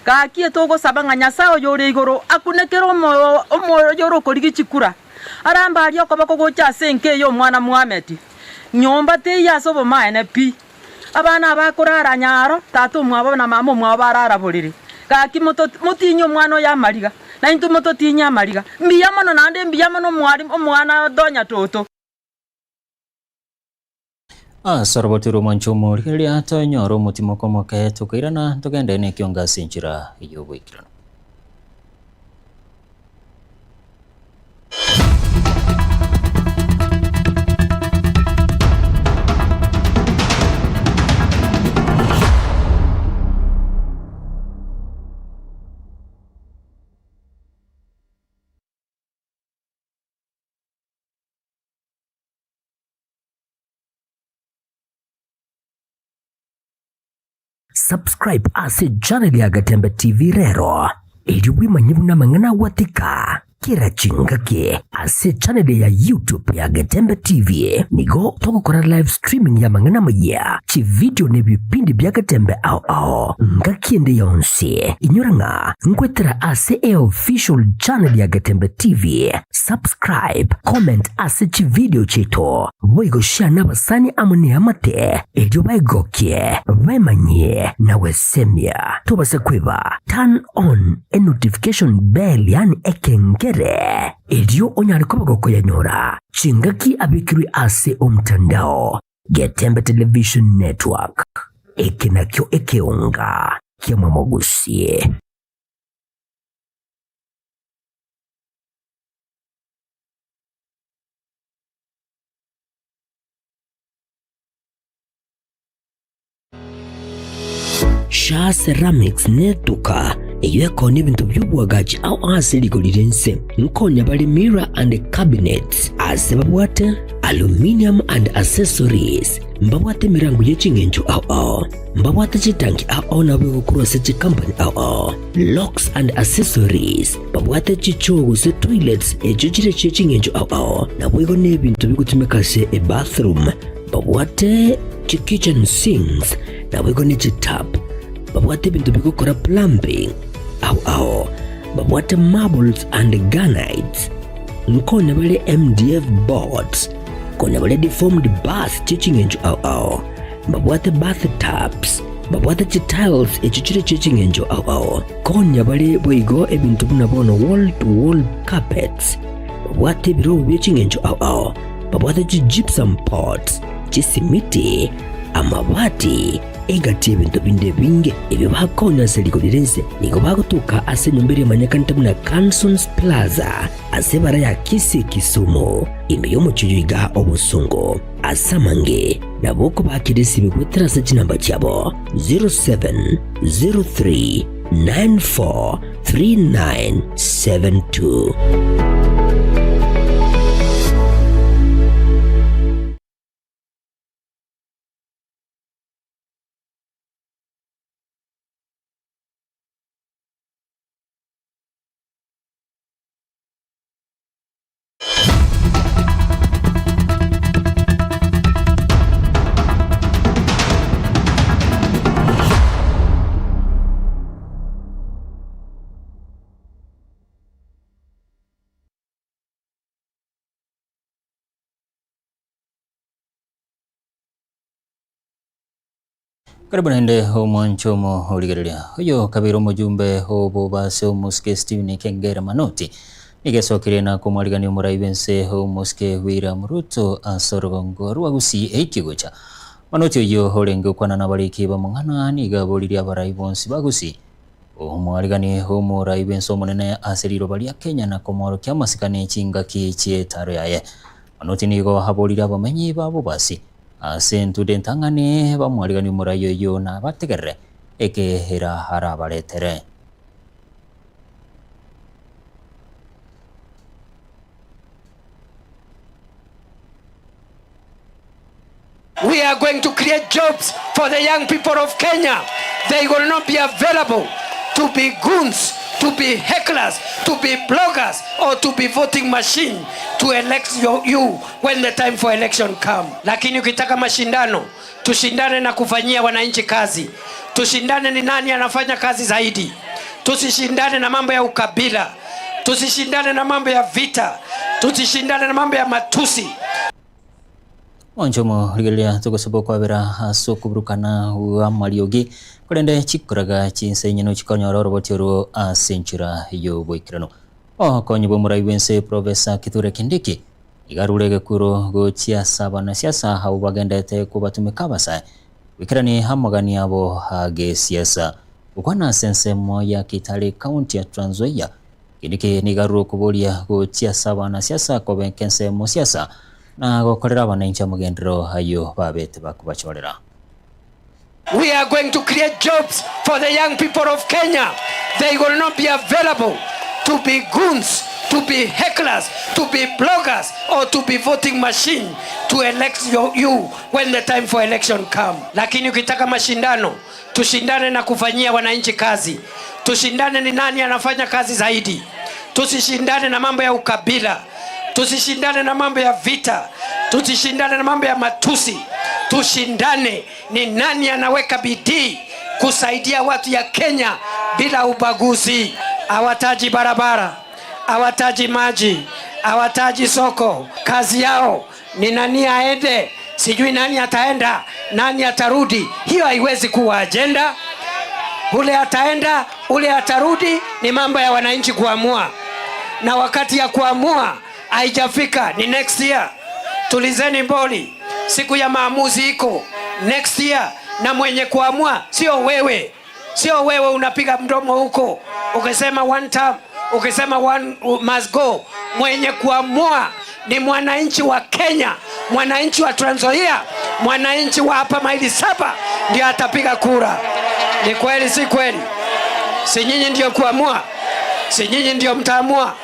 S2: Gaki etogosaba ng'a Nyasae oyore igoro akunekere omoyo omoyo oyore okorigia chikura. Arambe aria okoboko gocha ase enka eye omwana Mohamedi. Nyomba teiyo ase obomaene pi. Abana aba akorara nyaro, tata omwabo na mama omwabo barara borere. Gaki moto motinye omwana oyo amariga, na intwe mototinye amariga. Mbuya mono naende mbuya mono omwarimu omwana Donya Toto.
S5: Ase oroboti rw'omwancho omorigereria tonyore omotimoko omoke, tokairana togende nekiongo ase enchera y'oboikeranu.
S10: Subscribe ase channel ya Gatembe TV rero, erio bwemanye buna amang'ana agwatika kera chingaki ase channel ya YouTube ya Getembe TV. Nigo togokora live streaming ya amang'ana amayia, chividio na ebipindi bia Getembe ao ao ngaki ende yonsi. Inyora ng'a nkwetera ase eofficial channel ya Getembe TV. Subscribe, comment ase chividio chiaito, boigo share nabasani amo neamate, erio baegokie, baemanyie na gwesemia. Tobase kweba, turn on enotification bell yaani ekengere, erio onyare koba gokoyanyora chingaki abekirwe ase omtandao. Getembe Television Network, eke nakio ekeonga ki'amamogusie. Shaa Ceramics netuka eyio ekonia ebinto bi'oboagachi ao ase rigori ri'ense. Nkonya bare mirror and cabinets ase babwate aluminium and accessories. Mbabwate emerango ye ching'encho ao ao. Mbabwate chitanki ao ao nabo egokorwa ase chikampani ao ao. Locks and accessories. Babwate chichoo gose toilets echio chire chie ching'encho ao ao. Naboigo nebinto bigotumeka ase ebathroom. Babwate chikitchen sinks naboigo ne chitap. Babwate ebinto bigokora plumbing ao ao. Babwate marbles and granites. Nkonya bare MDF boards. Konya bare deformed bars chie ching'encho ao ao. Mbabwate bath tubs. Babwate chitiles echio chire chie ching'encho ao ao. Konya bare boigo ebinto buna bono wall to wall carpets. Babwate ebirobu bie ching'encho ao ao. Babwate chi-gypsum pots, chisimiti, amabati, egati y'ebinto binde ebinge ebio bakonya ase rigori ri'ense. Nigo bagotoka ase enyomba eria emanyekanete buna Cansons Plaza ase ebara ya Kisii Kisumu, ime y'omochie oyo iga obosongo. Ase amange nabo okobakera esibi goetera ase chinamba chiabo 0703 94 3972.
S5: Karibu naende omwancho omorigereria oyo kabere omojumbe obobase omosike Stephen Kengere Manoti nigo esokirie na komwarigania omorai bwense omosike William Ruto ase orogongo rwa Gusii eiki gocha. Manoti oyio orenge gokwana nabariki b'amang'ana nigo aboririe abarai bonsi ba Gusii omwarigani omorai bwense omonene ase riroba ria Kenya na komworokia amasikani chingaki chi'etaro yaye. Manoti nigo aboririe abamenyi ba Bobasi. Ase entudo entang'ani bamwariganie omorai oyio na abategerere eke era arabaretere.
S11: We are going to create jobs for the young people of Kenya. They will not be available to be goons, to be hecklers, to be bloggers, or to be voting machine to elect your, you when the time for election come. Lakini ukitaka mashindano, tushindane na kufanyia wananchi kazi. Tushindane ni nani anafanya kazi zaidi. Tusishindane na mambo ya ukabila, tusishindane na mambo ya vita, tusishindane na mambo ya matusi.
S5: Onchomo rigereria togosaba okwabera ase okoburukana bw'amariogi korende chikoraga chinse enyeno chikonyora oroboti orwo ase enchera y'oboikeranu. Obokonyi bwa omorai bw'ense Professor Kithure Kindiki iga arure egekuro gochia ase abanasiasa abwo bagendete kobatumeka abasae goikerani amagani abo agesiasa. Gokwana ase ensemo ya Kitale County ya Trans Nzoia, Kindiki nigo arure okoboria gochia ase abanasiasa kobeka ensemo siasa na gokorera abananchi amagenderero ayio babete bakobachorera.
S11: We are going to create jobs for the young people of Kenya. They will not be available to be goons, to be hecklers, to be bloggers, or to be voting machine to elect your, you when the time for election come. Lakini ukitaka mashindano, tushindane na kufanyia wananchi kazi. Tushindane ni nani anafanya kazi zaidi. Tusishindane na mambo ya ukabila, tusishindane na mambo ya vita, tusishindane na mambo ya matusi. Tushindane ni nani anaweka bidii kusaidia watu ya Kenya bila ubaguzi. Hawataji barabara, hawataji maji, hawataji soko. Kazi yao ni nani aende, sijui nani ataenda, nani atarudi. Hiyo haiwezi kuwa ajenda. Ule ataenda, ule atarudi, ni mambo ya wananchi kuamua, na wakati ya kuamua haijafika, ni next year. Tulizeni mboli, siku ya maamuzi iko next year, na mwenye kuamua sio wewe, sio wewe unapiga mdomo huko ukisema one term, ukisema one must go. Mwenye kuamua ni mwananchi wa Kenya, mwananchi wa Trans Nzoia, mwananchi wa hapa maili saba ndio atapiga kura. Ni kweli si kweli? Si nyinyi ndio kuamua? Si nyinyi ndio mtaamua?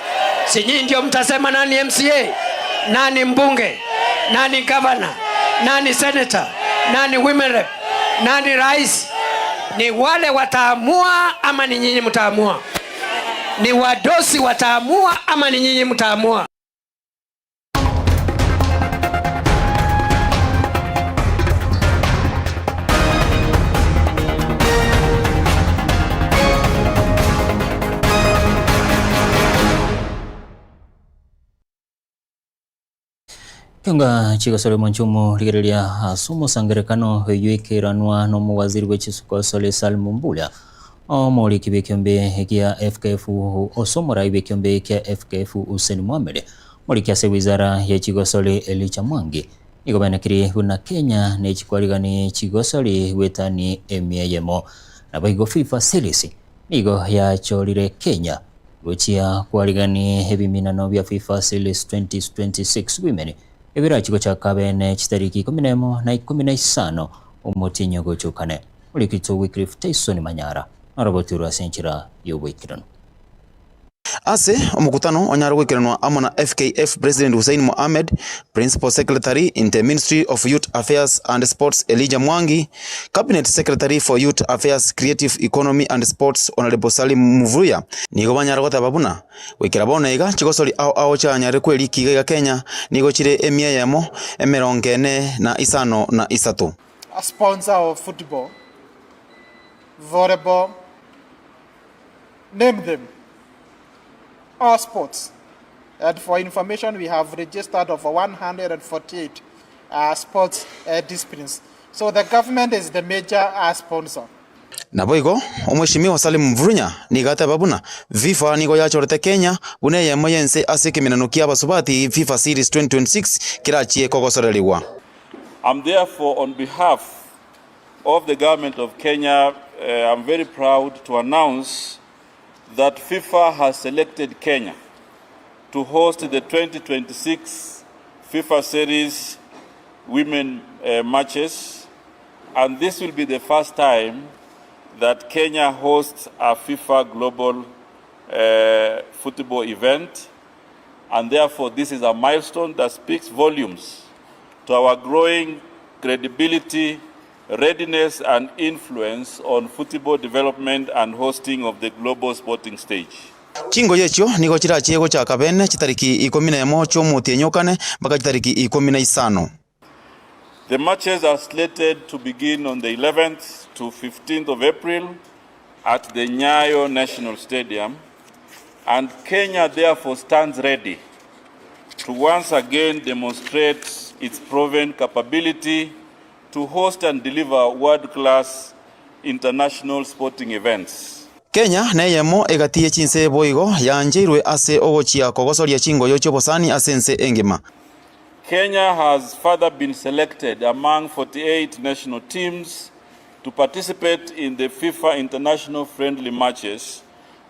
S11: Si nyinyi ndio mtasema nani MCA, nani mbunge, nani governor, nani senator, nani women rep, nani rais? Ni wale wataamua ama ni nyinyi mtaamua? Ni wadosi wataamua ama ni nyinyi mtaamua?
S5: Kionga chigosore monchumo rigereria ase omosangerekano oyio ekeranwa na omowaziri bwe chisuko Sole Salim Mvurya omoriki bw'ekiombe gia FKF ase omorai bw'ekiombe kia FKF Hussein Mohamed omoriki ase wizara ya chigosori Elijah Mwangi nigo baenekire buna Kenya nechikwarigani chigosori gwetani emia eyemo naboigo FIFA Series nigo yachorire Kenya gochia kwarigani ebiminano bia FIFA Series 2026 Women ebirachi gochaka bene chitariki ikumi na emo na ikumi na isano omotinyo gochokane orikito Wycliffe Tyson Manyara narobotirwe ase enchera ya oboikeranu.
S12: Ase omokutano onyare goikeranwa amo na FKF President Hussein Mohamed, Principal Secretary in the Ministry of Youth Affairs and Sports Elijah Mwangi, Cabinet Secretary for Youth Affairs, Creative Economy and Sports Honorable Salim Mvurya, nigo banyare goteba buna goikera bono iga chigosori ao ao chianyare kweriki iga iga Kenya nigo chire emia eyemo emerongo ene na isano na isato.
S13: A sponsor of football, volleyball, name them, all sports. And for information, we have registered over 148 sports disciplines. So the government is the major sponsor.
S12: Naboigo, Omweshimiwa Salim Mvurya nigo ateba buna FIFA nigo yachorete Kenya buna eyemo y'ense ase ekemenano kia abasubati FIFA Series 2026 kerachie kogosorerigwa.
S24: I'm therefore, on behalf of the government of Kenya, I'm very proud to announce that FIFA has selected Kenya to host the 2026 FIFA Series women uh, matches, and this will be the first time that Kenya hosts a FIFA Global uh, football event, and therefore this is a milestone that speaks volumes to our growing credibility, readiness, and influence on football development and hosting of the global sporting stage.
S12: Chingoyo echio nigo chirachie gochaka bene chitariki ikomi nemo chi'omotienyi o kane mpaka chitariki ikomi na isano.
S24: The matches are slated to begin on the 11th to 15th of April at the Nyayo National Stadium, and Kenya therefore stands ready to once again demonstrate its proven capability to host and deliver world-class international sporting events.
S12: Kenya neyemo egati ye chinse boigo yancheirwe ase ogochia kogosoria chingoyo chi'obosani ase ense engima.
S24: Kenya has further been selected among 48 national teams to participate in the FIFA International Friendly Matches,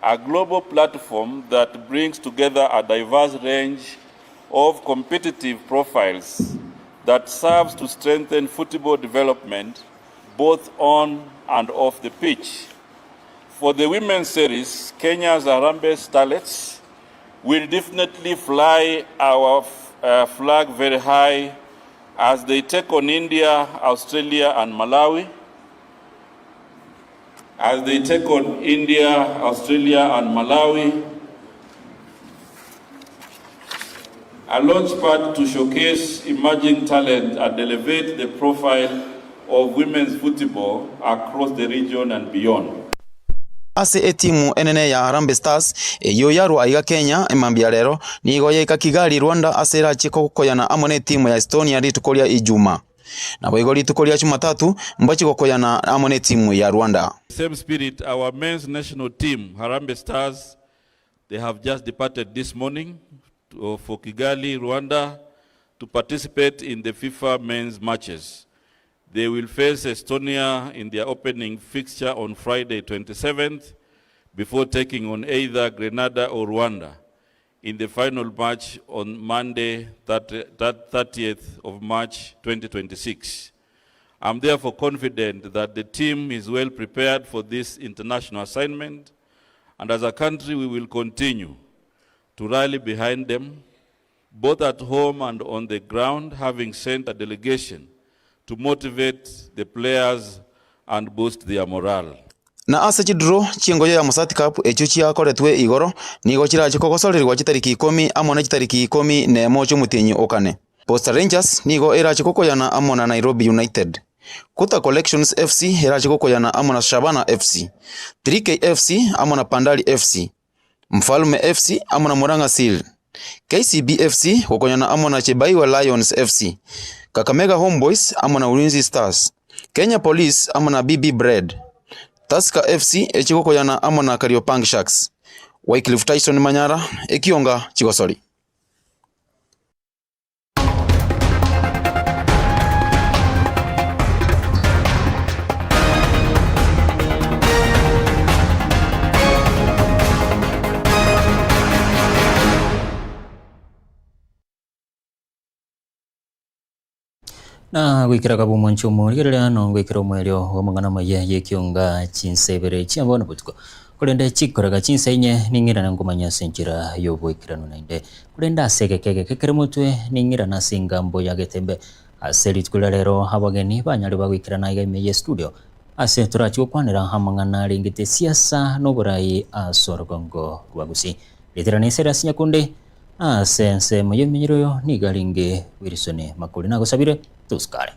S24: a global platform that brings together a diverse range of competitive profiles that serves to strengthen football development both on and off the pitch. For the women's series, Kenya's Harambee Starlets will definitely fly our uh, flag very high as they take on India, Australia, and Malawi. As they take on India, Australia, and Malawi, a launchpad to showcase emerging talent and elevate the profile of women's football across the region and beyond.
S12: Ase etimu enene ya Harambee Stars eyio yarwa aiga Kenya emambia rero nigo yaika Kigali Rwanda ase erachie kogokoyana amo netimu ya Estonia rituko ria Ijuma. Naboigo rituko ria Jumatatu mbachi gokoyana amo netimu ya Rwanda.
S24: Same spirit, our men's national team, Harambee Stars, they have just departed this morning to, for Kigali, Rwanda, to participate in the FIFA men's matches. They will face Estonia in their opening fixture on Friday 27th before taking on either Grenada or Rwanda in the final match on Monday 30th of March 2026. I'm therefore confident that the team is well prepared for this international assignment, and as a country we will continue to rally behind them, both at home and on the ground, having sent a delegation to motivate the players and boost their morale.
S12: Na ase chiduro chi'engoyo ya Mosati Cup echio chiakoretwe igoro nigo chirache kogosorerigwa chitariki ikomi amo ne chitariki ikomi nemo chi'omotienyi o kane. Posta Rangers nigo erache kokoyana amo na Nairobi United. Kuta Collections FC erache kokoyana amo na Shabana FC. 3K FC amo na Pandali FC. Mfalme FC amo na Murang'a Seal. KCB FC gokonyana amo na Chebaiwa Lions FC. Kakamega Homeboys amo na Ulinzi Stars. Kenya Police amo na BB Bread. Tusker FC echigokoyana amo na Kariobangi Sharks. Wycliffe Tyson Manyara, Ekionga Chigosori.
S5: Na goikera kabe omwancho omorigereria na goikera omoerio bw'amang'ana amaya y'ekionga chinsa ibere chia bono botuko. Korende chikorega chinsa inye ning'irane nkomanya ase enchera y'oboikeranu naende. Korende ase egeka egeke kere motwe ning'irane ase engambo ya getembe. Ase rituko ria rero abageni banyare bagoikerana aiga ime ye studio ase torachi gokwanera amang'ana arengete siasa na oborai ase orogongo rwa Gusii. Ritirana ase ase nyakunde Ase ensemo y'emenyero oyo nigo arenge Wilson Makori nagosabire tosikare.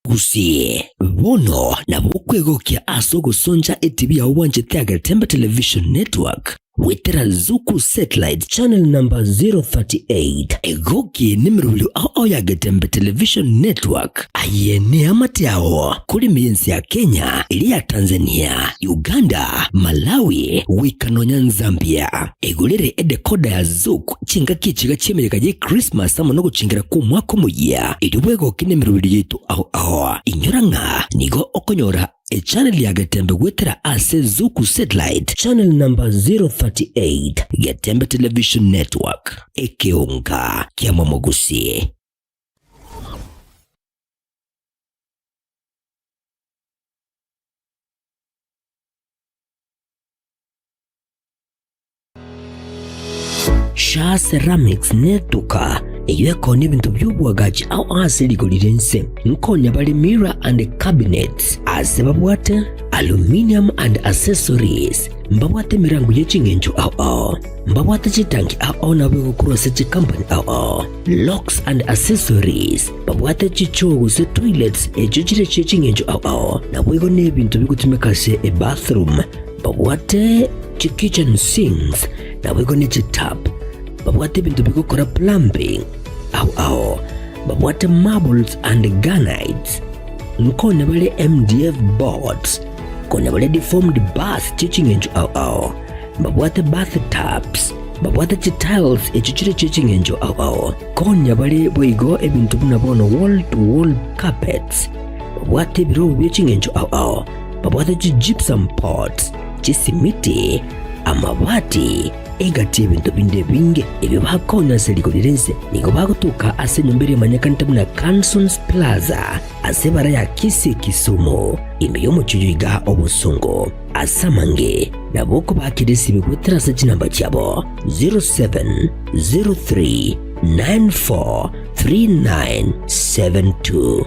S10: Gusii, bono nabo okwegokia ase ogosoncha etibi yao bwanchete ya Getembe Television Network. Goetera Zuku Satellite Channel number 038, egoki nemerobio ao ya Getembe Television Network. Aye neamate ao kore ime y'ense ya Kenya, eria ya Tanzania, Uganda, Malawi, goika nonya Nzambia. Egorere edecoder ya Zuku chingaki echiga chi'emeyega ye Christmas amo nogochengera kw'omwaka omoyia, erio bwegoke nemerobio yaito ao ao. Inyora ng'a nigo okonyora Echannel ya Getembe goetera ase Zuku Satellite Channel number 038, Getembe Television Network, ekeonga kia Momogusi. Shaa Ceramics netuka eyio ekoonia ebinto bi'oboagachi ao ase rigori ri'ense. Nkonya bare mirror and cabinets ase babwate aluminium and accessories, mbabwate emerango ye ching'encho ao ao, mbabwate chitanki ao ao nabo egokorwa ase chicompany ao ao, locks and accessories, babwate chichoo gose toilets echio chire chie ching'encho ao ao, naboigo nebinto bigotumeka ase ebathroom. Babwate chikitchen sinks naboigo ne chitap, babwate ebinto bigokora plumbing ao ao, babwate marbles and granites, nkonya bare MDF boards, konya bare deformed bars chie ching'encho ao ao, mbabwate bath tubs, babwate chitiles echio chire chie ching'encho ao ao, konya bare boigo ebinto buna bono wall to wall carpets, babwate ebirogo bie ching'encho ao ao. Babwate chigypsum pots, chisimiti, amabati, egati y'ebinto binde ebinge ebio bakonya ase rigori ri'ense. Nigo bagotoka ase enyomba eria emanyekanete buna Cansons Plaza ase ebara ya Kisii Kisumu, ime y'omochie oyo iga obosongo. Ase amange nabo okobakera esimi goetera ase chinamba chiabo 0703 94 3972.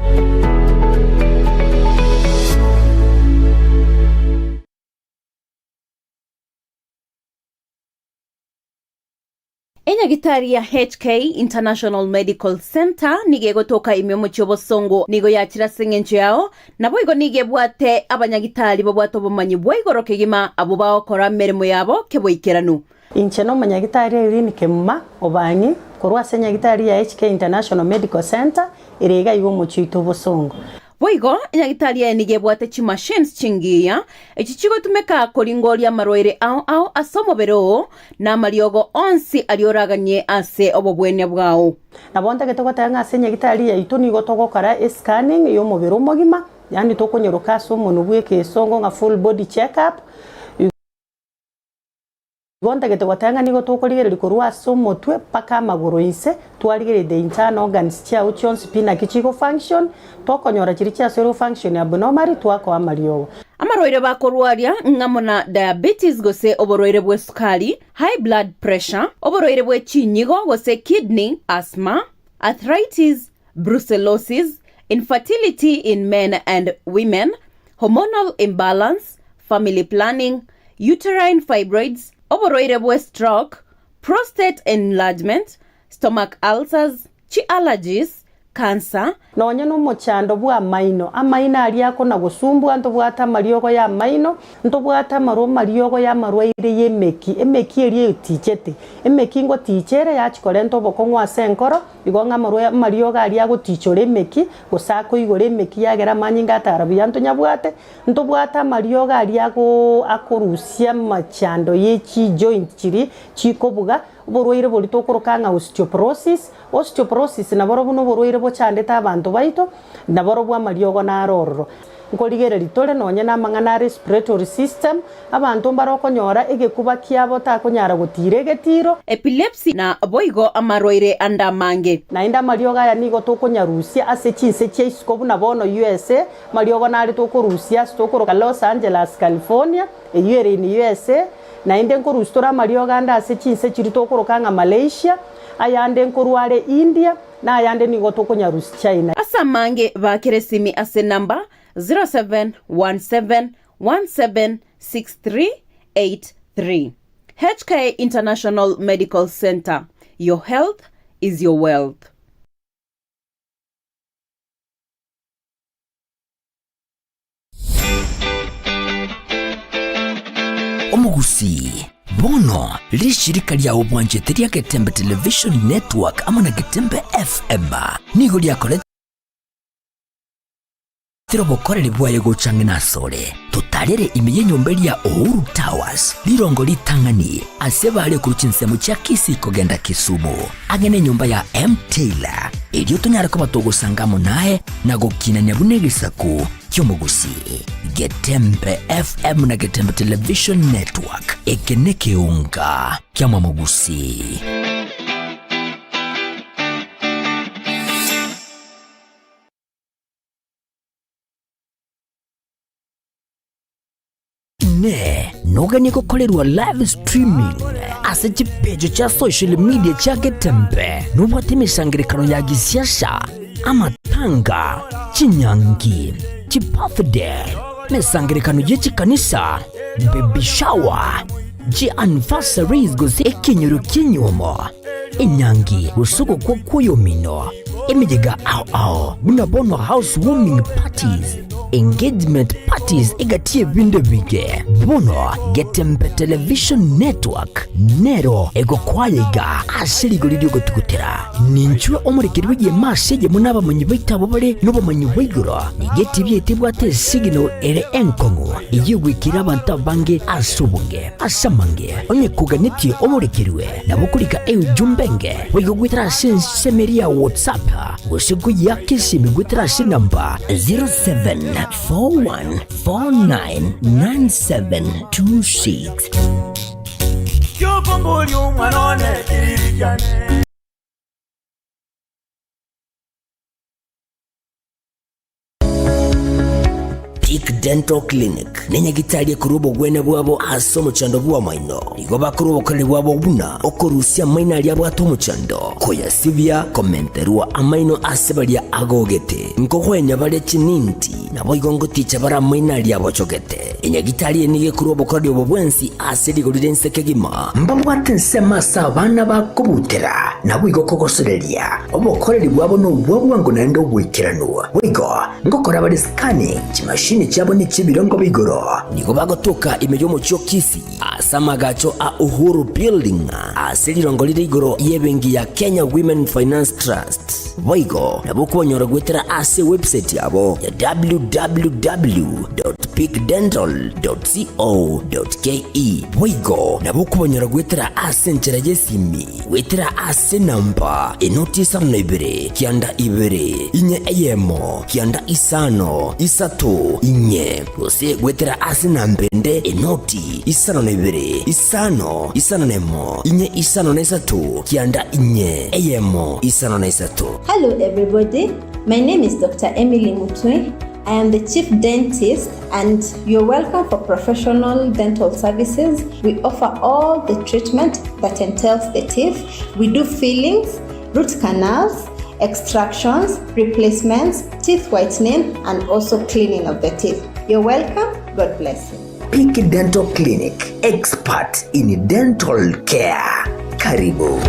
S6: Enyagitari ya HK International Medical Centre nigo egotoka ime omochie obosongo nigo yachire ase eng'encho yao, naboigo nigo ebwate abanyagitari babwate obomanyi bwa igoro kegima abwo bagokora emeremo yabo keboikeranu.
S14: Inche nomonyagitari Irene Kemuma Obang'i korwa ase enyagitari ya HK International Medical Centre ere iga iga omochie oito obosongo.
S6: Boigo, enyagitari eye nigo ebwate chimachines chingiya, echi chigotumeka koringoria amarwaire ao ao ase omobere oo, na amariogo onsi aria oraganie ase obobwenia bwao.
S14: Nabo ntagete goteba ng'a ase enyagitari yaito nigo togokora escanning y'omobere omogima, yaani tokonyoroka ase omonwe bw'ekeesongo ng'a full body check up. Igo ntagete goteba ng'a nigo tokorigereria korwa ase omotwe mpaka amagoro inse, twarigereria the internal organs chiao chionsi pi naki chigo function, tokonyora chiria chiasoire go function abnormally twakoa amariogo.
S6: Amarwaire bakorwaria ng'amo na diabetes gose oborwaire bw'esukari, high blood pressure, oborwaire bwe chinyigo gose kidney, asthma, arthritis, brucellosis, infertility in men and women, hormonal imbalance, family planning, uterine fibroids, oborwaire bwe stroke, prostate enlargement, stomach ulcers, chi allergies, cancer,
S14: Nonye nomochando bw'amaino, amaino aria akona-gosumbua, ntobwate amariogo y'amaino, ntobwate amarwa amariogo y'amarwaire y'emeki, emeki eria etichete, emeki ngoticha ere yachia korenta obokong'u ase enkoro, Igo ng'a amarwa amariogo aria agotichora emeki, gose akoigora emeki yagera amanyinga atara buya ntonyabwate, ntobwate amariogo aria agoo akorusia amachando ye chijoint chiria chikobuga, oborwaire boria tokoroka ng'a osteoporosis, osteoporosis naborobwo na oborwaire bochandete abanto baito, naborobwo amariogo naro ororo. Nkorigereria tore nonye namang'ana a respiratory system, abanto mbare okonyora egekuba kiabo takonyara gotiira egetiiro.
S6: Epilepsy na boigo amarwaire ande amange.
S14: Naende amariogo aya nigo tokonyarusia ase chinse chia isiko buna bono USA, amariogo nare tokorusia ase tokoroka Los Angeles, California, eyio ere in USA, naende nkorusia tore amariogo ande ase chinse chiria tokoroka ng'a Malaysia, ayande nkorwa are India, Na ayande nigo tokonyarusia China.
S6: Ase amange baakere esimi ase enamba 0717176383. HK International Medical Centre, your health is your wealth.
S10: Omogusii. Bono, rishirika ria obwanchete ria Getembe Television Network amo na Getembe FM nigo riakorete obokoreri bwaye gocha ang'e nasore. Totarere ime y'enyomba eria Uhuru Towers, rirongo ritang'ani ase bare korwa chinsemo chia Kisii kogenda Kisumu, ang'e nenyomba ya M Taylor, erio tonyare koba togosanga amo naye na gokinania buna egesaku ki'omogusii. Getembe FM na Getembe Television Network, eke nekeunga kiamwamogusii. Inee! Noganie gokorerwa live streaming ase chipeji chia social media chia Getembe? Nobwate emesangerekano ya gisiasa, amatanga, chinyangi, chibirthday, emesangerekano ye chikanisa, baby shower, chianniversaries gose ekenyoro ki'enyuomo, enyangi gose ogokwa kw'oyomino, emeyega ao ao buna bono house warming parties, engagement parties egati y'ebinto ebinge. Bono Getembe Television Network nero egokwaya iga ase rigori ri'ogotugutera. Ninchwe omorekeri bw'egeema ase eyemo nabamanyi baito abwo bare nobomanyi bwa igoro. Nigo etibi yaito ebwate esignal ere enkong'u eyio egwikera abanto abange ase obonge. Ase amange, onye koganetie omorekerwe, nabo okorika eujumbe enge boigo goetera ase ensemo eria ya WhatsApp gose koyeaka esimi goetera ase enamba 0741499726.
S3: Kiokomboria omwana one kiriri kiane.
S10: Peak Dental Clinic nenyagitari ekorwa obogwenia bwabo ase omochando bw'amaino. Igo bakorwa obokoreri bwabo buna okorusia amaino aria abwate omochando, koyasibia, komenterwa amaino ase baria agogete, nkogwenia bare chininti, naboigo ngoticha bare amaino aria abochogete. Enyagitari eye nigo ekorwa obokoreri obo bwensi ase rigori ri'ense kegima. Mbabwate ensemo ase abana bakobutera, naboigo kogosoreria. Obokoreri bwabo nobwa bwango naende oboikeranu. Boigo ngokora bare scanning chimashini chiabo ne chi'ebirengo bia igoro. Nigo bagotoka ime y'omochie o Kisii ase amagacho a Uhuru Building ase rirongo rire igoro y'ebenki ya Kenya Women Finance Trust. Boigo nabo okobanyora goetera ase ewebsite yabo ya www.peakdental.co.ke. Boigo nabo okobanyora goetera ase enchera y'esimi goetera ase enamba enoti isano na ibere kianda ibere inye eyemo kianda isano isato inye gose goetera ase enamba ende enoti isano na ibere isano isano na emo inye isano na isato kianda inye eyemo isano na isato.
S15: Hello, everybody. My name is Dr. Emily Mutwe. I am the chief dentist, and you're welcome for professional dental services. We offer all the treatment that entails the teeth. We do fillings, root canals, extractions, replacements, teeth whitening, and also cleaning of the teeth. You're welcome. God bless you.
S10: Peak Dental Clinic, expert in dental care. Karibu.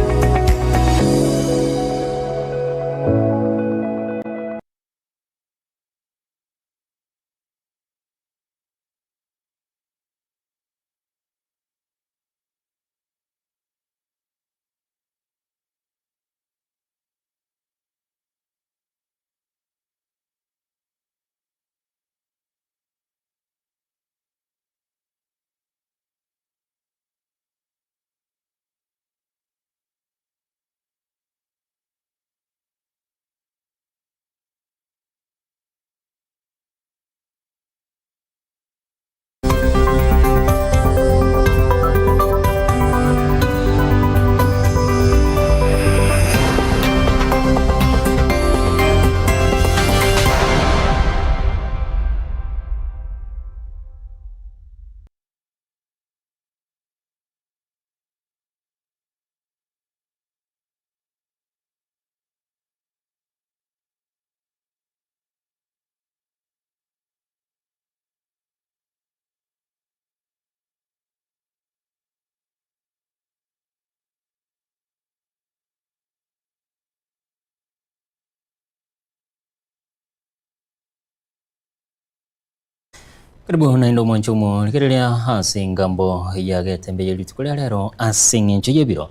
S5: Karibu naende omwanche omorigereria ase engambo ya getembe ye rituko ria rero ase eng'encho y'ebiro.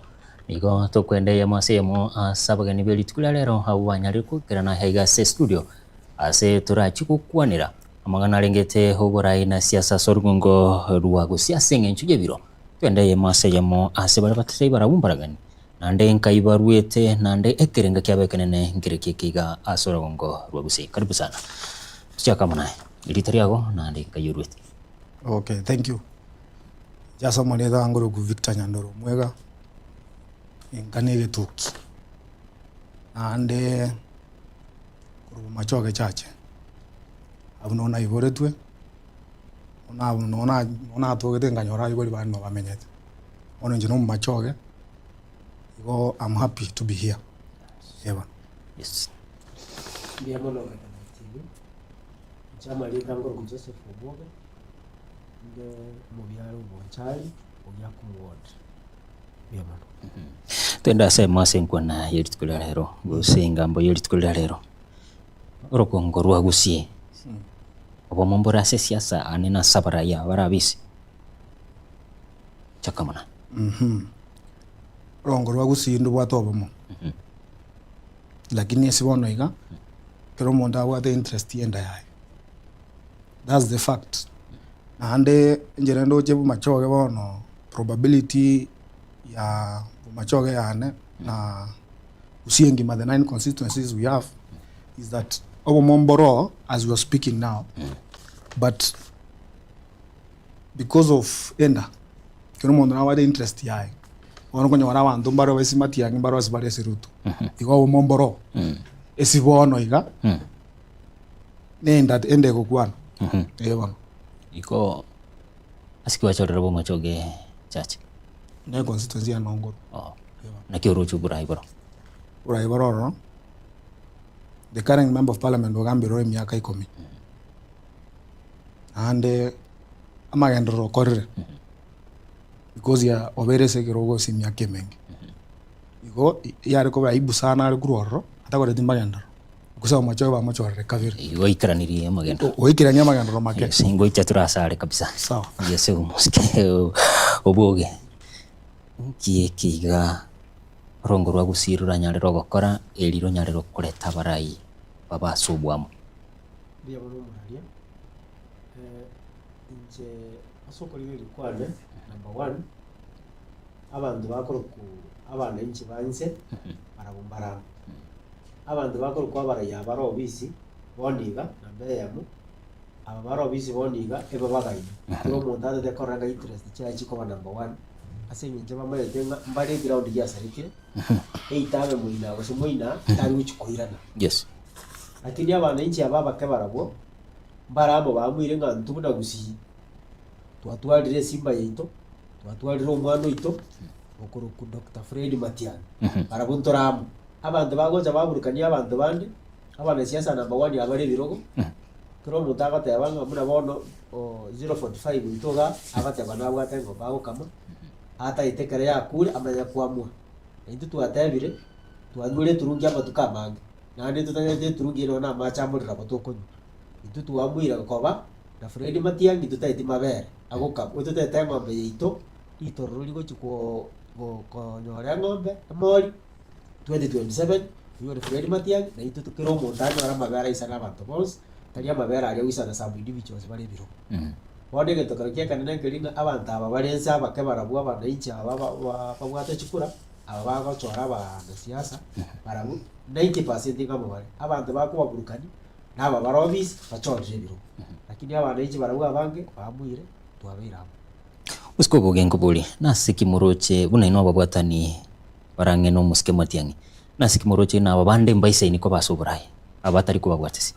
S5: Nigo tokwenda eyemo ase eyemo ase abageni be rituko ria rero abwo banyarire goikerana aiga ase estudio ase torachie gokwanera amang'ana arengete oborai na siasa ase orugongo rwa gusii ase eng'encho y'ebiro. Twende eyemo ase eyemo ase baria batatari barabwo mbaragani naende nkai baruete naende ekerenga kiabo ekenene nkereki eke iga ase orogongo rwa gusii. Karibu sana. Tochake amo naye. Erieta riago naende nkai oruete.
S16: Okay, thank you. Inche ase omoreta wange oroku Victor Nyandoro Omwega, enka na egetuki, naende korwa Bomachoge Church, abwo nabo naiboretwe, nabo natogete nkanyora abaibori bane nabo bamenyete. Bono inche na omomachoge, igo am happy to be here, eba.
S5: Yes.
S18: Mbuya mono Gavana Otieno. Inche amarieta ngoroku Joseph Obwoge, inde omobiare o Bonchari, Ogiakumu Ward. Mbuya mono.
S5: Twende ase emo ase enkwana ye rituko ria rero, gose engambo ye rituko ria rero. Orogongo rwa Gusii, obomo mbore ase esiasa aane na ase abarayia barabise. Chaka mono.
S16: Orongo rwa Gusii ndobwate obomo, lakini ase bono iga, ekero omonto abwate interest y'enda yaye, that's the fact. Naende enchera ndoche bomachoge bono, probability ya bomachoge yane na Gusii engima the nine constituencies we have, is that obomo mboro as we are speaking now, but because of enda, ekero omonto nabwate interest yaye, bono okonyora abanto mbare ase matiang'i mbare ase bare ase Ruto, igo obomo mboro, ase bono iga, na enda enda egokwana, eh bono.
S5: Igo ase ki gwachorire bomochoge church?
S16: Ne constituency ya Nongoro.
S5: Oh. Naki oroche oborai boro?
S16: Oborai boro ororo, the current member of parliament ogambire ore emiaka ikomi. Naende amagenderero okorire, because ya obeire ase ekerogo ase emiaka emenge. Igo yare koba aibu sana are korwa ororo, atakoreti magenderero, gose abamochoe bamochorere kabere.
S5: Igo oikeranirie amagenderero.
S16: Oikerania amagenderero make.
S5: Yes, ngoicha tore ase are kabisa.
S16: Sawa.
S5: Yes, omosike oboge. Nki eke iga orongo rwa gusii roranyare rogokora eri ronyare rokoreta abarai babe ase obwamo?
S18: Mbuya mono omoraria, inche ase okorigereria kwane, number one, abanto bakorokwa abananchi ba inse, barabwo mbarabwo. Abanto bakorokwa abaraiyo aba bare obisi, bono iga, namba eyemo, aba bare obisi bono iga, ebabagaine. Ekero omonto atete korora ng'a interest chiaye chikoba number one, ase eng'encho bamaete ng'a mbare eground giasarekire, either abe moina gose moina, tari gochia koirana.
S5: Yes.
S18: Lakini abananchi aba abake barabwo, mbare amo bamoire ng'a intwe buna gusii, twatwarire esimba yaito, twatwarire omwana oito, okorokwa Doctor Fred Matiang'i, barabwo ntore amo. Abanto bagocha baburukania abanto bande, abanasiasa number one abare ebirogo, kera omonto agoteba ng'a buna bono 045 oito igaa, agoteba nabwate eng'ombe agokama, atagete ekero yakure amanye koamua. Na intwe twatebire, twanywire eturungi amatuko amange. Naende totanyete eturungi eye nonya namache amorero abo tokonywa. Intwe twamoira koba na Fred Matiang'i totaeti mabere agokama, totaete eng'ombe yaito ritororo rigochi ko konyora eng'ombe emori 2027 onyore Fred Matiang'i na intwe kera omonto anyore amabere aisane abanto bonsi, tari amabere aria agoisana some individuals bare ebirogo. Bono egento kero kiakanene nkeri ng'a abanto aba bare inse abake barabwo abananchi aba babwate chikura. Aba bagochora abanasiasa barabwo 90% ng'amo bare. Abanto bakobaburukania naba bare obisi bachorire ebirogo. Lakini abananchi barabwo abange bamuire twabeire amo.
S5: Bosike obogenko boria, nase ki moroche buna inwe ababwatani barang'e nomosike Matiang'i? Nase ki moroche inwe aba bande mbaisaini koba ase oboraai, aba batari kobabwatisia?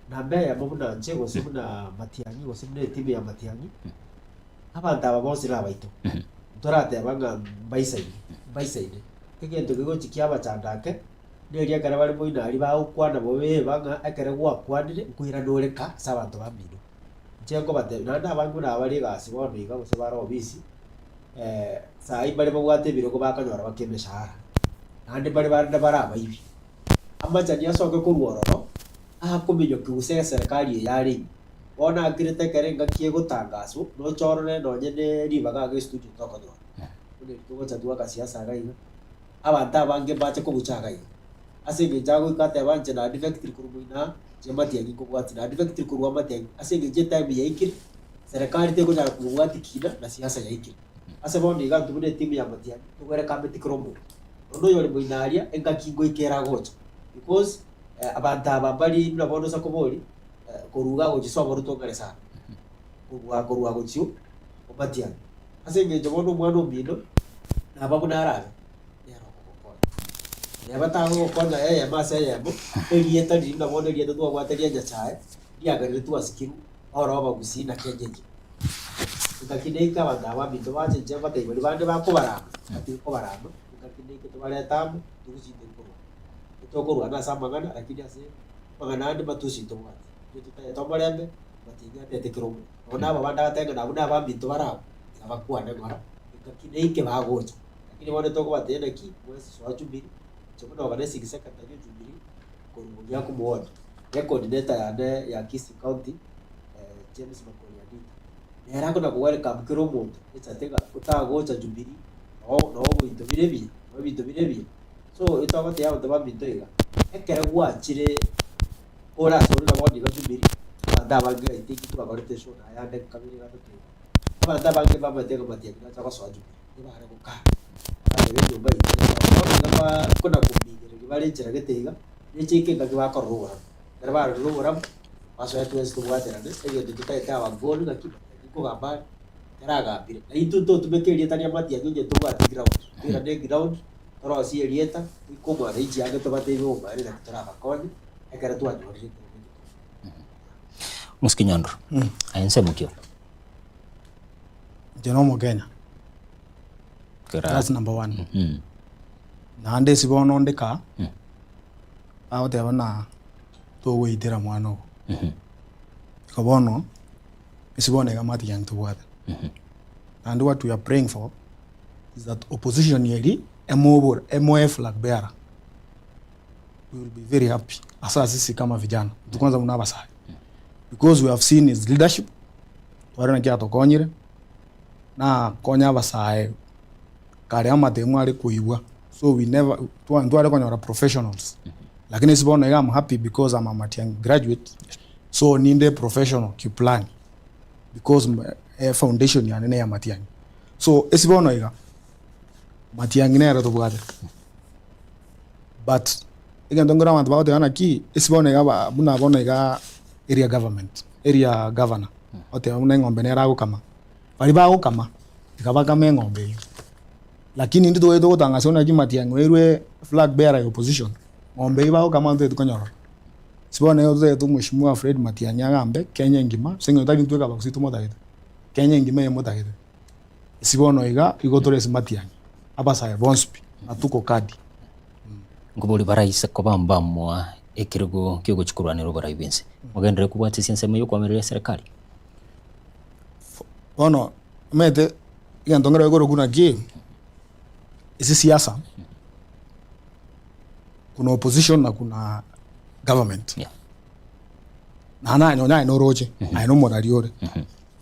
S18: Namba eyemo buna inche gose buna Matiang'i gose buna etimu ya Matiang'i, Abanto aba bonsi nabaito, ntorateba ng'a mbaisaine, mbaisaine. Egento kegochi kiabachanda ake, neria ekero bare moino aria bagokwana bobe eba ng'a ekero gwakwanire nkoirana ore nka ase abanto bamino. Inche nkobatebia, naende abange buna aba bare egasi bono iga gose bare obisi, saii mbare babwate ebirogo bakonyora baka emeshahara, naende mbare bande bare abaibi. Amachani asoke korwa ororo, akominyokia gose eserekari eye are ime. Bono akirete ekero engaki egotangaswa, noche orore nonye ne ribaga iga estudio tokonyora. Buna eri togocha twaka siasa iga iga, abanto abange mbache kobucha iga iga. Ase eng'encho agoika ateba inche na defected korwa moino aa, inche matiang'i nkobwatia, na defected korwa amatiang'i, ase eng'encho etime yaikire, serikali tekonyara komobwatia kina na siasa yaikire. Ase bono iga intwe buna etimu ya matiang'i, togoerekameti kera omonto. Nonya oyore moino aria, engaki ngoika ere agocha because abanto aba mbari buna bono ase koboria, korwa iga gochia sobo rotong'are sana, kobua korwa gochia omatiang'i. Ase eng'encho bono omwana omino naba buna arabe, nere okogokonya. Neba tagogokonya eyemo ase eyemo, erieta riria buna bono erieta twabwate ria Nyasaye, riagerire twasikirwe oro abagusii na Kenya engima. Engaki neike abanto aba baminto bache inche mbatebie baria bande bakobarama, batige kobarama, engaki neike tobarete amo, togusii tori korwana. Etokorwana ase amang'ana lakini ase amang'ana ande matusi ntobwati. Intwe totagete omorembe, matiang'i atete kera omonto. Nabo nabo abande agateba ng'a nabwo nabaminto bare abwo, tiga bakwane ng'ora, engaki neike bagocha. Lakini bono tokobatebia naki, mwensi soa Jubilee, inche buna organizing secretary o Jubilee, korwa Bogiaku ward, ne coordinator yane ya Kisii County, James Makori Anita, nere akona ko welcome kera omonto, echate ng'a otagocha Jubilee, noo noo ebinto bire ebiya, noo ebinto bire ebiya. So etogotebia abanto baminto iga, ekero gwachire ore ase ore nabo nigo Jubilee, abanto abange I think twakorete eshow naye ande kabere gatato iga, abanto abange bamaete ng'a Matiang'i nacha gosoa Jubilee, nibare gokaa, bagateba enyomba yaito nero bono iga ba kona kominyereria bare enchera gete iga, neche engaki bakorora oborabu. Ekero barorire oborabu, basoe twensi tobwaterane, egento totagete our goal ng'aki, Matiang'i nkogamba are, ekero agambire, na intwe ntotumeke erieta ria Matiang'i onye ntobwati ground, toirane eground. Torosie erieta, goika omwananchi ange tobatebie obomaene naki torabakonye ekero twanyorire ekerogo eke tobwate.
S5: Mosike Nyandro, aye nsemo ki ore?
S16: Inche na omokenya. That's number one. Naende ase bono onde kaa, bagoteba ng'a togoitera mwana ogo. Igo bono, ase bono iga amatiga ntobwate. Naende what we are praying for, is that opposition eri emobore emoe flag bearer we will be very happy asa sisi kama vijana intwe kwanza buna abasae because we have seen his leadership tware naki atokonyire nakonya abasae kare amatemo are koigwa so we never twa ntware konyora professionals lakini ase bono iga am happy because am a Matiang'i graduate so ninde professional kiplani because foundation yane neya Matiang'i. So ase bono iga, Matiang'i nere tobwate, but egento nkere abanto bagoteba naki, ase bono iga ba buna bono iga area government, area governor, oteba buna eng'ombe nere agokama, baria bagokama, tiga bakame eng'ombe eywo. Lakini intwe togocha togotangasa buna naki Matiang'i oirwe flag bearer ya opposition, ng'ombe eywo bagokama ntotagete konyorora. Ase bono iga totagete omweshimiwa Fred Matiang'i agambe Kenya engima, ase eng'encho tari intwe ekabagusi tomotagete. Kenya engima eye motagete. Ase bono iga igo tore ase matiang'i, abasae bonsi pi, na tuko kadi.
S5: Nkobori baraise koba mbamoa ekerogo ki'ogochia korwanera oborai bw'ense. Mogenderere kobwatisia ensemo y'okoamerera eserekari.
S16: Bono omanyete egento nkere korokwa naki, ase siasa, kuna opposition na kuna government. Naende aye nonya aye noroche, aye nomorari ore.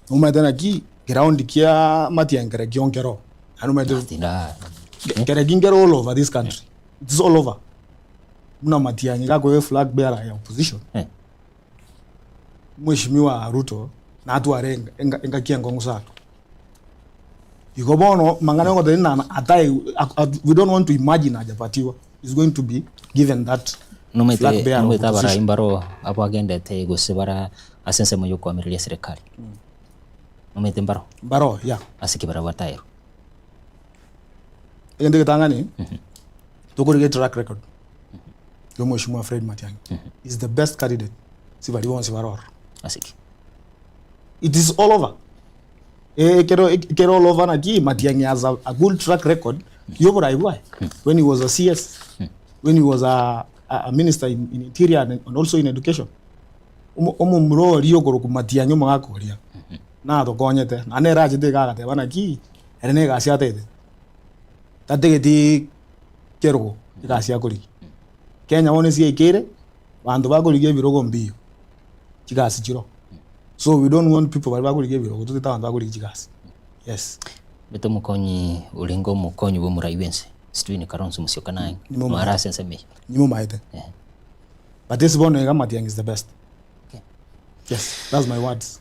S16: Nomanyete naki ground kia Matiang'i kere kio nkero. Naende omanyete kere ki nkero all over this country. It is all over. Buna Matiang'i gakoba flag bearer ya opposition, Mheshimiwa Ruto natware enga engaki enkong'u sana. Igo bono mang'ana yogoteba ng'a atai we don't want to imagine hajapatiwa is going to be given that flag bearer of
S5: Nomanyete abarai
S16: opposition.
S5: mbaro abagendete gose bara ase ensemo y'okoamereria eserekari. Nomanyete mbaro?
S16: Mbaro, yeah.
S5: Ase ki barabwo bataerwe?
S16: Egento egetang'ani, tokorigia track record ya omweshimiwa Fred Matiang'i is the best candidate ase baria bonsi bare ororo.
S5: Ase ki?
S16: It is all over. Ekero ekero all over naki Matiang'i has a, a good track record y'oborai bwaye when he was a CS, when he was a, a minister in, in interior and, and also in education. Omo- Omomura oria okorokwa Matiang'i omogaka oria natokonyete naende nere achete iga agateba naki ere na egasi atagete tatageti kerogo egasi akorigia. Kenya bono ase yaikeire, abanto bakorigia ebirogo mbiyo, chigasi chiroo. So we don't want people baria bakorigia ebirogo, totagete abanto bakorigia chigasi. Yes.
S5: Bete omokonyi orenge omokonyi bw'omorai bw'ense, Stephen Kalonzo Musyoka naye
S16: Nimomaete.
S5: noare ase ensemo eyio.
S16: Nimomaete. But ase bono iga Matiang'i is the best. Yes, that's my words.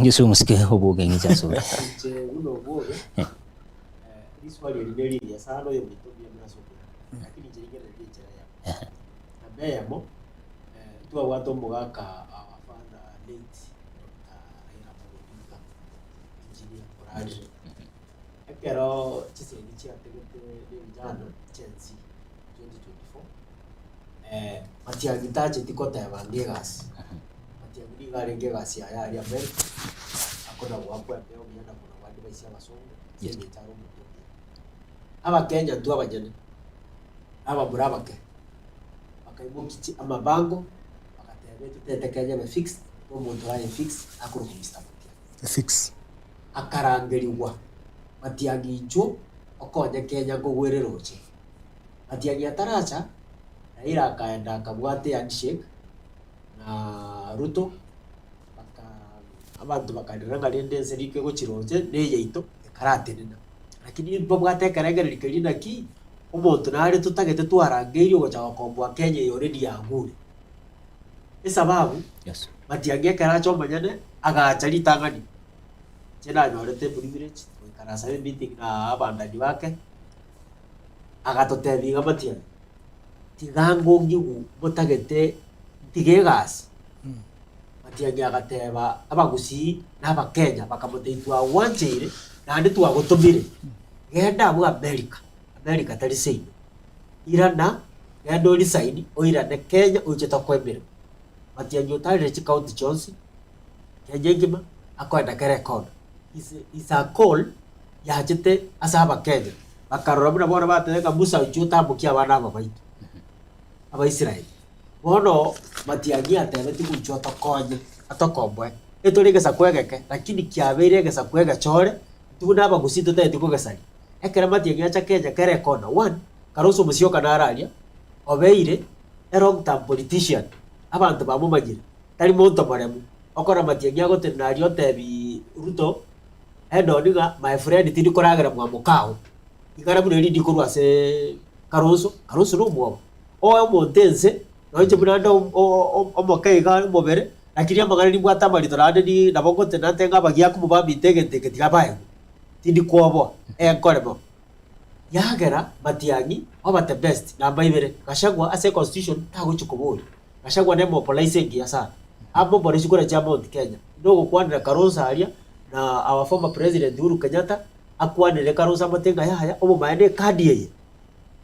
S5: Yeso omosike oboge ng'iche ase ore.
S18: Inche buna oboge, riswali eri nerigiya sana oyominto omuya buna ase okoirana, lakini inche rigereria enchera eyemo. Namba eyemo, ntwabwate omogaka our father late Doctor Raila Amolo Odinga, engineer orarire. Ekero chisegi chiategete na ebijana Gen Z 2024, Matiang'i tacheti koteba ng'a egasi, Matiang'i nigo arenge egasi yaye aria America, akona goakwa embeo buya na kona goadvise abasongo ase eng'encho are omonto omuya. Abakenya intwe abanyene, na abamura abake, bakaimokia chi amabango, bagateba etotete Kenya ebe fixed, na omonto oraye fix akorokwa Mister Matiang'i.
S16: Fix.
S18: Akarangerigwa, Matiang'i inchuo okonye Kenya nkogwere roche. Matiang'i ataracha, Raila akaenda akabwata ehandshake na Ruto, baka abanto bakarera ng'a rende ense riko egochiroche neyaito ekaratenena. Lakini mbabwate ekerengererio keria naki, omonto nare totagete twarangeirie ogocha gokomboa Kenya eye already yagure. Esababu,
S5: Yes.
S18: Matiang'i ekero acha omonyene, agacha ritang'ani, inche nanyorete eprivilege goikaransa emeeting na abandani bake. Agatotebia iga Matiang'i, tiga ngongigwe motagete ntige egasi. Matiang'i agateba abagusii na abakenya bakamotebia twagwancheire naende twagotomire, genda abwo America, America tari seino, irana genda o resign oirane Kenya oche tokoe emeremo. Matiang'i otarire chicounty chionsi Kenya engima akoenda kera ecorner. Is is a call yachete ase Abakenya, bakarora buna bono bateba ng'a Musa inchuo otambokie abana aba baito, Abaisraeli. Bono Matiang'i atebetigwe inchuo otokonye, atokomboe. Etore egesaku egeke, lakini kiabeire egesaku egechore, intwe buna abagusii totageti kogesaria. Ekero Matiang'i acha Kenya kera ecorner, one, Kalonzo Musyoka naro aria, obeire a long term politician, abanto bamomanyire, tari monto moremu, okora Matiang'i agotenena aria otebi Ruto, Edoni ng'a my friend tindi koragera mwa mokao, ing'ana buna erindi korwa ase Kalonzo, Kalonzo na omwoba, oe omonto ense, nonye inche buna nde omoke iga omobere, lakini amang'ana nimbwate amarito naende ni nabo ngotenena nte ng'a abagiaku mobaminto egento eke tiga baegwe, tindi kwoboa, enkore bo. Yagera Matiang'i oba the best, namba ibere, Gachagua ase econstitution tagochi koboria, Gachagua ne mopolice engiya sana. Amo mbore chikura chia Mount Kenya. Nogokwanera Kalonzo aria na our former president Uhuru Kenyatta akwanere Kalonzo amote ng'a yaya obomaene ecard eye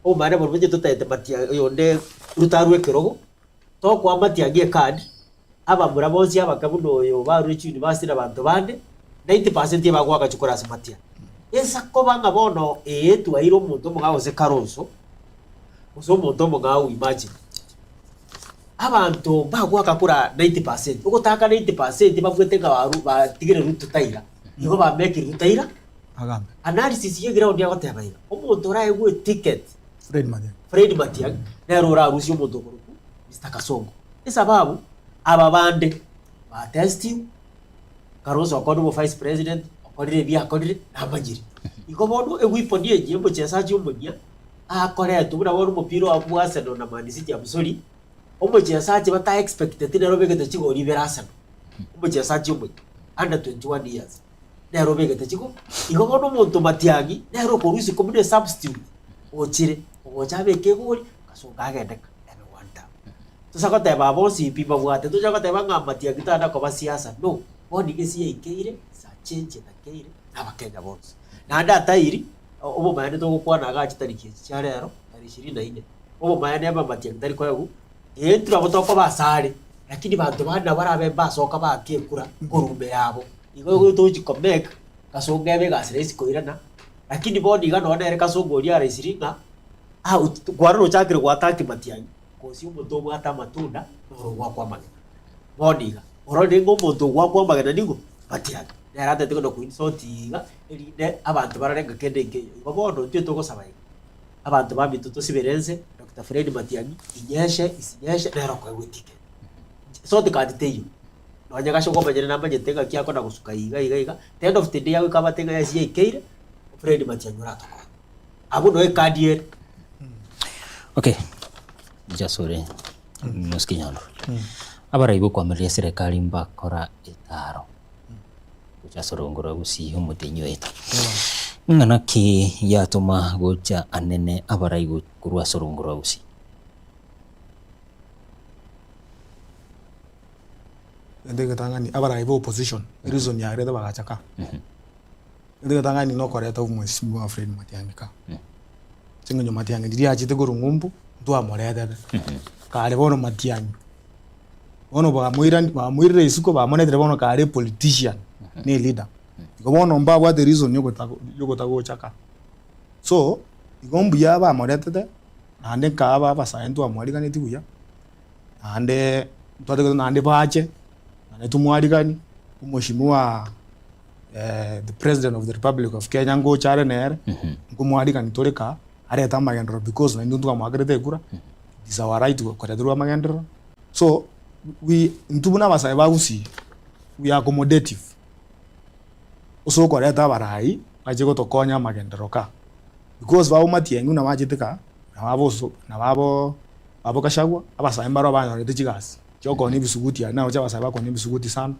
S18: obomaene boria boche totaete Matia oyonde Ruto arwe ekerogo tokoa Matiang'i ecard abamura bonsi abake buna oyo barure chiuniversity na banto bande 90% ebagoaka chikura ase Matiang'i. Esa koba ng'a bono ee twaire omonto omong'ao gose Kalonzo gose omonto omong'ao imagine. Abanto mbagoaka kura 90 percent, ogotaka 90 percent babuete ng'a baru batigire Ruto taira, igo bamekire Ruto taira.
S16: Agambe.
S18: Analysis ye ground egoteba iga, omonto oraegwe eticket
S16: Fred Matiang'i.
S18: Fred Matiang'i nere orarusie omonto okorokwa Mister Kasongo. Esababu aba bande batestiwe, Kalonzo okore obo vice president, okorire ebi akorire, namanyire. Igo bono eweapon eye omochesachi omoyia akoretwa buna bono omopira oa bwa Arsenal na Man City I'm sorry, omochesachi bata expecteti nere obegete chigori ibere Arsenal, omochesachi omoyia under 21 years, nere obegete chigo. Igo bono omonto Matiang'i nere okorwa isiko buna esubstitute ochire, ogocha abeke egori, Kasongo agende ka ebe one term. Tosa goteba aba bonsi pi mbabwate, tocha goteba ng'a Matiang'i tana koba siasa no, bono iga ase yaikeire, is a change etakeire na abakenya bonsi. Naende atairi, obomaene togokwana igaa chitariki echi chia rero, tarehe ishirini na inne, obomaene abamatiang'i tari koegwa, ee intwe nabo tokoba asare, lakini banto bande nabo barabe mbasoka baake ekura korwa ime yabo. Igo igo tochi komake Kasongo ebe egasi rahisi koirana, lakini bono iga nonye nere Kasongo oria araisiri ng'a kwarora ochakire goataki matiang'i, kosia omonto obwate amatunda noro ogwakwa amagena. Bono iga, ororire ng'a omonto ogwakwa amagena nigo matiang'i, nere atagete kogenda koinsult iga, erinde abanto barore ng'a kende nkeiyo. Igo bono intwe togosaba iga, abanto baminto tosibere ense, Doctor Fred Matiang'i, inyeshe isinyeshe nere okoegwa eticket. Shortcut teiyo. Nonye Gachagua omonyene namanyete ng'aki akona gosuka iga iga iga, the end of the day agoika abate ng'a yes yaikeire, Fred Matiang'i oratokonye. Abwo noo ekadi ere.
S5: Okay, Jasore Mosiki Nyondo. Abarai bokoamereria eserekari mbakora etaro gocha ase orongo rwa Gusii omotenyi oete. Ing'ana ki yatoma gocha anene abarai korwa ase orongo rwa Gusii?
S16: Egento egetang'ani abarai ba opposition ereason yarete bagacha ka, egento egetang'ani nokoreta omweshimiwa Fred Matiang'i ka, ase eng'encho Matiang'i riria achete korwa ng'umbu ntwamoretete, kare bono Matiang'i, bono bamoirani bamoirire isiko bamoretire bono kare epolitician na eleader, igo bono mbabwate reason yogota yogotagocha ka. So, igo mbuya bamoretete, naende nkaba abasae ntwamwariganetie buya. Naende ntwatagete naende bache, naende tomwarigani, omweshimiwa the president of the republic of Kenya ngocha are nere, nkomwarigani tore kaa, arete amagenderero because naintwe ntwamoakerete ekura, it is our right koreterwa amagenderero. So, we intwe buna abasae ba gusii, we are accommodative, ase okoreta abarai bache gotokonya amagenderero kaa, because babo matiang'i buna bachete kaa, nabo abo nabo abo. Babo Gachagua, abasae mbaro banyorete chigasi chiokoonia ebisuguti aria naroche abasae bakoonia ebisuguti sana,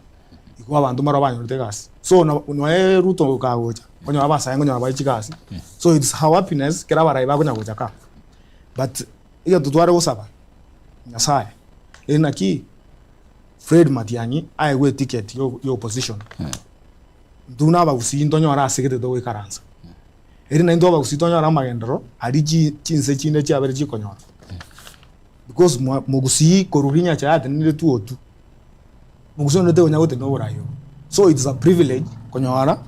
S16: igo abanto mbaro banyorete egasi. So noe Ruto kagocha, okonyora abasae nkonyora bare chigasi, so it's our happiness ekero abarai bakonya gocha ka. But egento tware gosaba Nyasaye, ere naki Fred Matiang'i aegwe eticket ya opposition, intwe buna abagusii ntonyore ase gete togoikaransa. Eri naintwe abagusii tonyore amagenderero aria chinse chinde chiabere chikonyora. Because mogusii korwa riria Nyasaye atenenire twotu, mogusii onde tari konya gotenena oborai obo. So it's a privilege konyora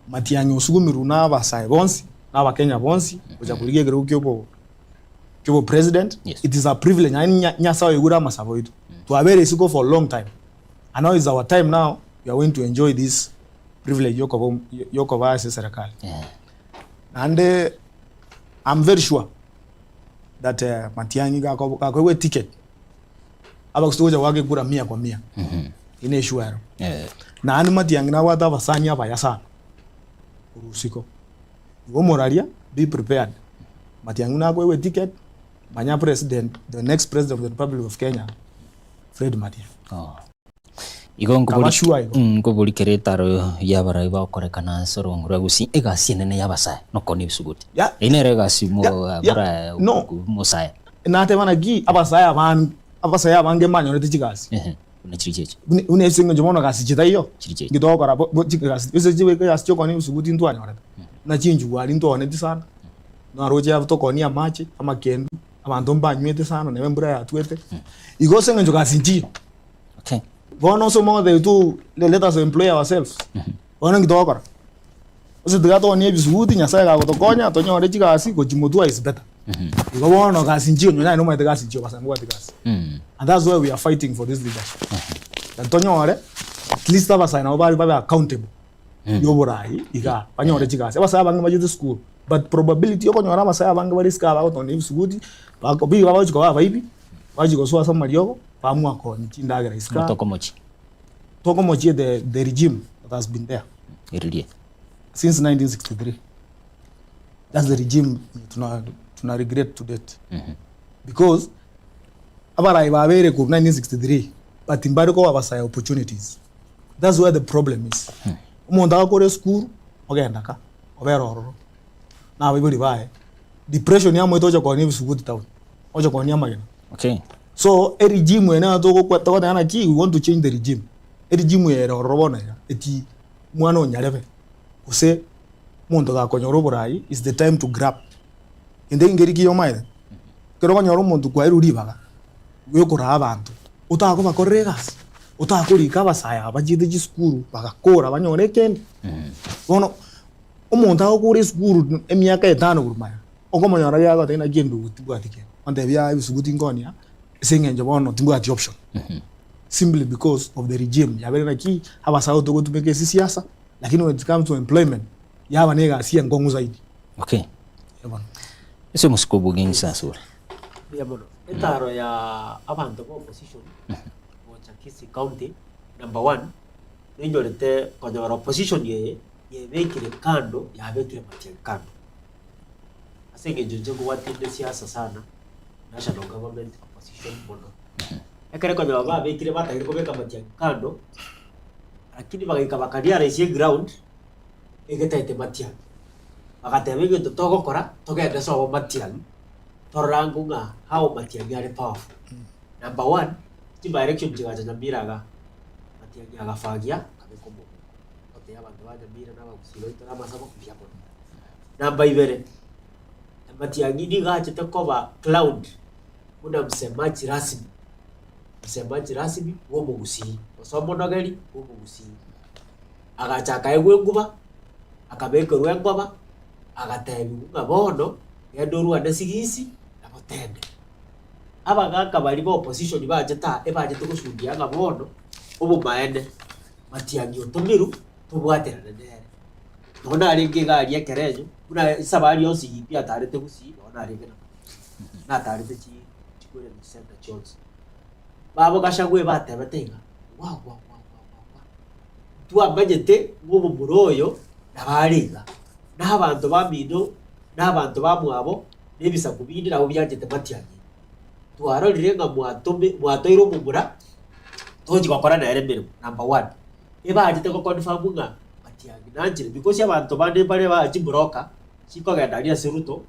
S16: Matiang'i osugumirwe na abasae bonsi, na abakenya bonsi, gocha korigia ekerogo kia obo kia obo president, it is a privilege naende Nyasaye oigure amasabo aito. Twabeire isiko for a long time and now is our time now we are going to enjoy this privilege yokoba yokoba ase eserekari. Naende I'm very sure that Matiang'i gako gakoegwa eticket, abagusii togocha goaka ekura mia kwa mia, eyio ne sure ero. Naende Matiang'i nabwate abasani abaya sana korwa isiko. Igo omoraria be prepared, Matiang'i nakoegwa eticket, manya president, the next president of the republic of Kenya, Fred Matiang'i.
S5: Igo
S16: Kaba sure igo.
S5: nkobori kera etaro y'abarai bagokorekana ase orongo rwa gusii egasi enene y'abasae nokona ebisuguti.
S16: Yeah.
S5: Eyio nere egasi mo
S16: Yeah, yeah.
S5: bora
S16: No.
S5: mosae.
S16: Nateba naki abasae aban abasae abange mbanyorete chigasi.
S5: Ehe, buna chiri cheche.
S16: Buna buna ase eng'encho bono gasi chitaiyo,
S5: Chiri cheche.
S16: inki togokora bo bo chigasi ase chibe egasi chiokoonia ebisuguti ntwanyorete. Buna chinchugu aria ntwaoneti sana, naroche abwo tokoonia amache, amakendu, abanto mbanywete sana neba embura yatwete. Igo ase eng'encho gasi nchiyo.
S5: Okay.
S16: Bono ase omogotebia tu let us employ ourselves. Bono inki togokora? Ase tiga toonie ebisuguti Nyasaye kagotokonya tonyore chigasi gochia motwe is better. Igo bono gasi nchiyo nonye aye nomanyete gasi nchiyo basa mbwati gasi. And that's why we are fighting for this leadership. That tonyore at least abasae nabo bare babe accountable yoborai igaa banyore chigasi. Abasae abange mbachete esukuru but probability yokonyora abasae abange bare isiko aa bagotonia ebisuguti bako bagochi koba abaibi bagochi gosoa ase amariogo. Bamwakonya chindagera isiko aa.
S5: Tokomochia.
S16: Tokomochia the, the regime that has been there.
S5: Eririe.
S16: Since 1963. That's the regime tuna, tuna regret to date. Mm -hmm. Because abarai babere korwa 1963 but mbare koba abasae opportunities. That's where the problem is. Mm. Omonto agakora esukuru ogenda ka obera ororo na abaibori baye depression yamoete ocha koonia ebisuguti town ocha koonia amagena
S5: Okay.
S16: So eregime eye nero togokwa togoteba naki we want to change the regime. Eregime eye ere ororo bono iga, eti omwana onyarebe, gose omonto gakonyora oborai is the time to grab. Kende nkeri kiya omaete, ekero okonyora omonto kwaerwe ribaga riokoraa abanto, otakobakorera egasi, otakorika abasae aba bachiete chisukuru bagakora banyore ekende. Bono omonto agokora esukuru emiaka etano korwa magega. Okomonyora riria agoteba naki endugu tibwati kende, ontebia yaya ebisuguti nkonia ase eng'encho bono timbwati option. Simply because of the regime yabeire naki abasae togotumeka ase siasa lakini when it comes to employment yaba na egasi enkong'u zaidi.
S5: Okay.
S16: Eh bono.
S5: Ase omosiko obogeng'isa ase ore.
S18: Mbuya mono. Etaro ya abanto ba opposition gocha Kisii County. Number one, ninyorete konyora opposition eye yebekire kando yabekire Matiang'i kando. Ase eng'encho inche nkobwatia inde siasa sana, national government, opposition mono. Ekero okonyora babekire batagete kobeka Matiang'i kando, lakini bagaika bakarealise eground egetaete Matiang'i. Bagateba egento togokora, togende sobo Matiang'i, torore ango ng'a how Matiang'i are powerful. Number one, chidirection chigacha Nyamira igaa, Matiang'i agafagia akabeka omogogo, gotebia abanto ba Nyamira na abagusii baito na amasabo mbuya mono. Namba ibere, Matiang'i nigo achete koba clowned buna msemaji rasmi, msemaji rasmi bwa omogusii, gose omonogeri bwa omogusii. Agacha akaegwa enguba, akabekerwa engoba, agatebiwa ng'a bono genda orwane sigisi na botende. Abagaka baria ba opposition bachete aa ebachete gosundia ng'a bono obomaene Matiang'i otomirwe tobwaterane nere. Nonya narenge iga aria ekero enyo, buna esabari yonsi pi atarete gusii nonya narenge na Matiang'i, natarete chi chikwere chisenta chionsi. Babo Gachagua ebatebete iga, wa wa wa wa wa wa, ntwamanyete ng'a omomura oyo nabo are iga, na abanto bamino, na abanto bamwabo, na ebisaku binde nabwo bianchete Matiang'i. Twarorire ng'a mwatome mwatoire omomura, tochi gokora nere emeremo, number one. Ebachete go confirm ng'a Matiang'i nanchire because abanto bande mbare ba chibroka, chikogenda aria ase Ruto,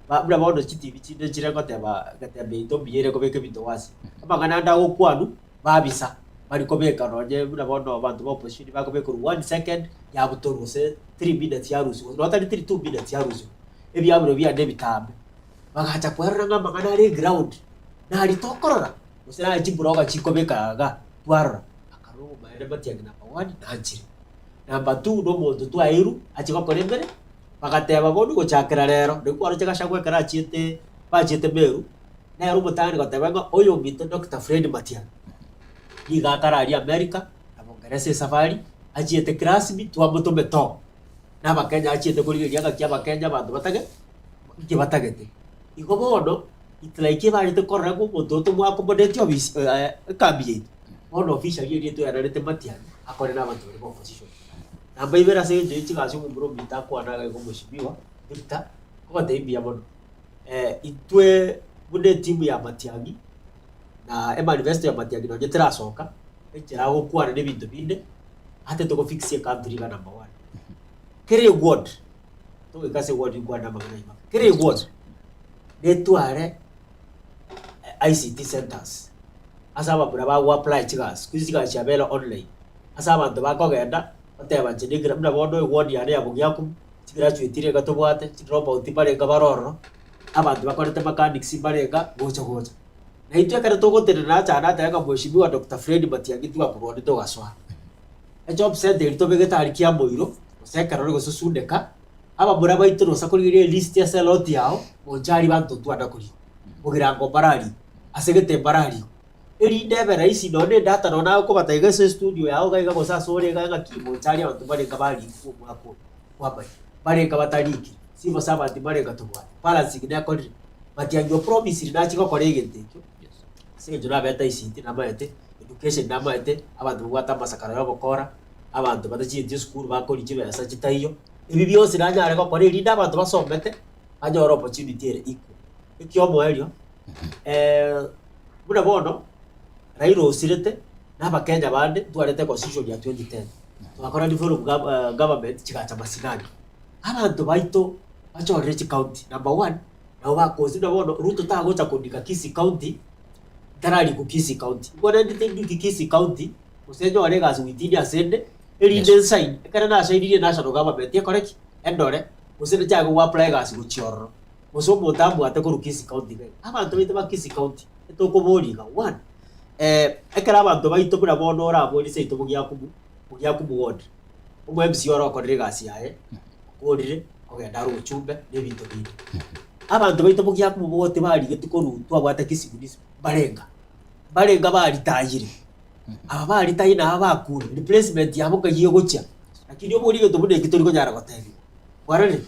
S18: ba buna bono chitibi chinde nchire ngoteba getembe yaito mbuya ere kobeka ebinto wasi. Amang'ana ande agokwanwa, babisa, bari kobeka nonye buna bono abanto ba opposition bakobekerwa one second yabutorwa gose three minutes yarusiwa, nonye tari three, two minutes yarusiwa, ebiaburo biane ebitambe. Bagacha kwerora ng'a amang'ana are eground, nari tokorora, gose naye chibroka chikobeka iga, twarora. Akarora obomaene Matiang'i number one, nanchire. Number two, na omonto twaeirwe, achie gokora emere, bagateba bono gochakera rero, naki kwaroche Gachagua ekero achiete bachiete Meru, nere omotang'ani goteba ng'a oyominto Doctor Fred Matiang'i, nigo akare aria America, na Bongeresa esafari, achiete kirasmi twamotomete oo. Na abakenya achiete korigereria ng'aki abakenya abanto batage inki batagete. Igo bono, it's like ebarete korora ng'a omonto oyo tomwakomodeti obisi ekambi yaito, bono officially eria toenanete Matiang'i akore na abanto baria ba opposition. Namba ibere ase eng'encho ye chigasi omomura ominto akwane iga iga omweshimiwa Victor, nkobatebia mbuya mono, intwe buna etimu ya Matiang'i na emanifesto ya Matiang'i nonye terasoka, enchera agokwana na ebinto binde, atete go fix ecountry iga number one. Kera eward, togoika ase eward nkwane amang'ana ayio mpaka, kera eward netware ICT centres ase abamura bago apply chigasi, siku hizi chigasi chiabeire online, ase abanto bakogenda oteba inche nigira buna bono eward yane ya Bogiakumu, chigraduate iga tobwate, chidropout mbarenge bare ororo, abanto bakorete mechanics mbarenge gocha gocha. Na intwe ekero togotenena acha natebe ng'a Mheshimiwa Doctor Fred Matiang'i twakorwania togasoa. Ejob centre eria tobegete aria Kiamoiro, gose Ekerore gose Sundeka, abamura baito nosa korigereria elist ase elot yao, monche aria banto ntwana koria, bogirango mbararie, ase gete mbararie. Erinde ebe rahisi nonye na edata nonye nagokobatebia iga ase estudio yao iga iga gose ase ore iga ng'aki monche aria abanto mbarenge barikwe omwaka oyo bwamanya, mbarenge batarikire, civil servant mbarenge tobwate, balancing nekorire. Matiang'i opromisire nachie gokora egento ekio, ase eng'encho nabete ICT namaete, education namaete, abanto babwate amasakara ya obokora, abanto batachieti esukuru bakoria chibesa chitaiyo, ebi bionsi nanyare gokora erinde abanto basomete, banyore opportunity ere equal. Ekiomoerio, buna bono, Raila osirete, na abakenya bande, ntwarete econstitution ya 2010, twakora devolve gov government chigacha masinani. Abanto baito bachorire chicounty, number one, nabo bakosi buna bono Ruto tagocha kondika Kisii county, ntararikwa Kisii county. Igo naendete ndike Kisii county, gose nyore egasi within ase ende, erinde nsign, ekero nasainirie national government ekore ki? Endore, gose nachake go apply egasi gochia ororo, gose omonto ambwate korwa Kisii county iga iga. Abanto baito ba Kisii county, etokoboria iga, one, ekero abanto baito buna bono oraborie seito Bogiakumu, Bogiakumu ward, omo MCA ore okorire egasi yaye, okorire, kogenda are obochumbe, na ebinto binde. Abanto baito Bogiakumu bogote barigetie korwa twabwate Kisii municipal, mbarenga, mbarenga baritayire, aba baritayire naba bakure, replacement yabo nkai egochia, lakini oborie egento buna eki tori konyara gotebiwa, kwarorire?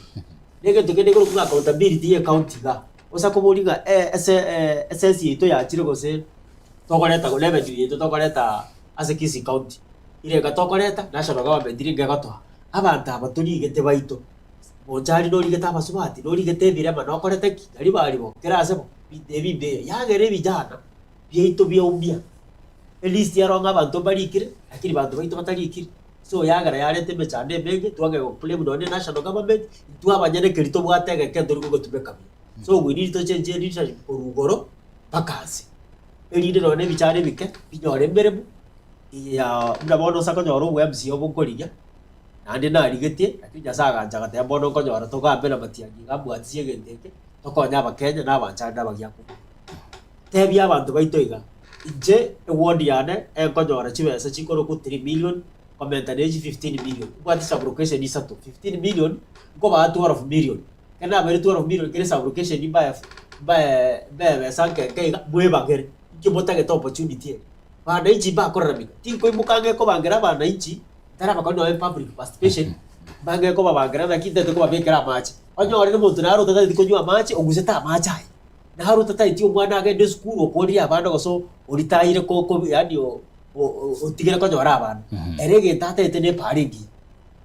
S18: Na egento kende ekorokwa ng'a accountability ya ecounty igaa, osa koboria ng'a ese esensi yaito yachire gose tokoreta revenue yaito tokoreta. ase Kisii County. Irenga tokoreta, national government nigo egotoa. Abanto aba torigete baito, Bonchari norigete abasubati, norigete ebirema, nokorete ki? Nari baribo, kera ase bo, binto ebi mbiyo. Yagera ebijana biaito biaumia. Elist ero ng'a abanto mbarikire, lakini banto baito batarikiri. So yagera yareta emechando emenge, twang'ea go claim nonye ne national government, intwe abanyene keri tobwate egeke ntori gogotumeka buya. So we need tochenche leadership korwa igoro mpaka ase. Erinde nonye na ebichara ebike, binyore emeremo, eye ya buna bono ase okonyora obo MCA obo nkorigia, naende narigetie, lakini Nyasaye agancha agateba bono nkonyora togambe na matiang'i iga mbwatisie egento eke, tokonye abakenya na abanchani na abagiakumu. Tebia abanto baito iga, Inche eward yane enkonyora chibesa chikorokwa 3 million, komenta ne echi 15 million, mbwate sublocation isato, 15 million nkobaa 12 million, ekero nabaire 12 million kera esublocation mbae mbae mbae ebesa nke nke iga, mwebagere, inki motagete opportunity eye. Bananchi mbakoraramika, tinkoimoka ang'e kobangera abananchi, ntarabakora nonye public participation, mbang'e kobabangera naki ntagete kobabekera amache, onyore na omonto naro otatageti konywa amache, ogusete amache aye. Naro tataeti omwana agende esukuru okoria abana gose oritaire ko ko yaani o- o- otigire konyora abana. Ere egento ataete na epaara engiya,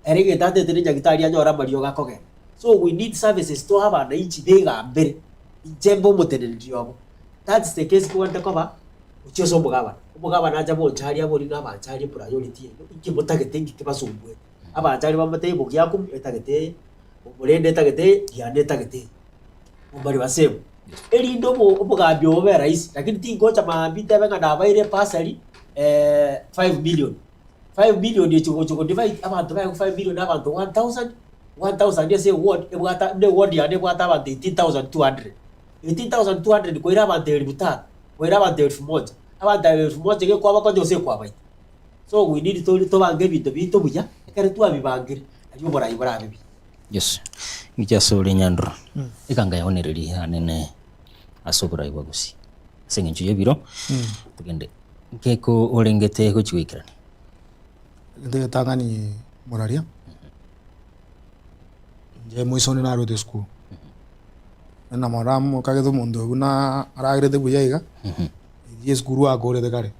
S18: ere egento ataete na enyagitari anyore amariogo akogenda. So we need services toa abananchi begambere, inche mbe omoteneneri obo. That's the case kogende koba gochia ase omogabana. Omogabana acha boncharia abori ng'a abancharie priority yaino, inki motagete inki kebasumbuete. Abanchari bamotebie bogiakumu etagete eye, omorende etagete eye, rianda etagete eye. Ombari basemu, erinde obo obogambi obo bobe rahisi, lakini tingocha maambia ntebe ng'a nabaire ebasari 5 million. 5 million echi gocha go divide abanto baye 5 million na abanto 1000, 1000 ase eward ebwate buna eward yane ebwate abanto 18200. 18200 koira abanto elfu tano, koira abanto elfu moja, abanto aba elfu moja gekwabakonya gose ekwabaita. So we need tori tobange ebinto biaito buya, ekero twabibangire, nario oborai borabe buya.
S5: Yes, inche ase ore nyandoro, eganga yao nere riiha nene ase oborai bwa gusii. Ase eng'encho y'ebiro, togende nkeko orengete gochia goikerania.
S16: Egento egetang'ani moraria, inche moiso one narwete esukuru, na mora mokagete omonto oyo buna aragerete buya iga, erio esukuru akorete kare,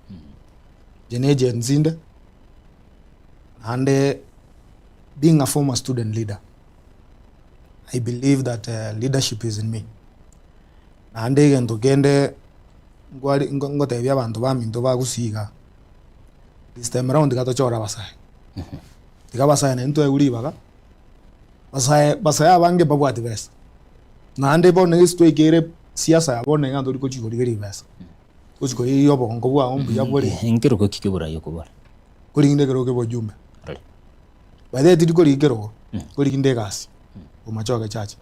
S16: inche ne Gen Z inde, naende. Being a former student leader, I believe that leadership is in me. Naende egento kende nkwari ngotebia abanto baminto ba Gusii igaa, this time round tiga tochore abasae. Tiga abasae naintwe toegwe ribaga, basae basae abange mbabwati besa. Naende bono ase twaikeire siasa ya bono iga ntori gochi korigereria besa, gochi korigereria obongo bwao mbuya bore.
S5: Nkerogo ki kioborai okobora?
S16: Korende ekerogo kia obojumbe. By the way tindi korigia ekerogo, nkorigia inde egasi bomachoge chache.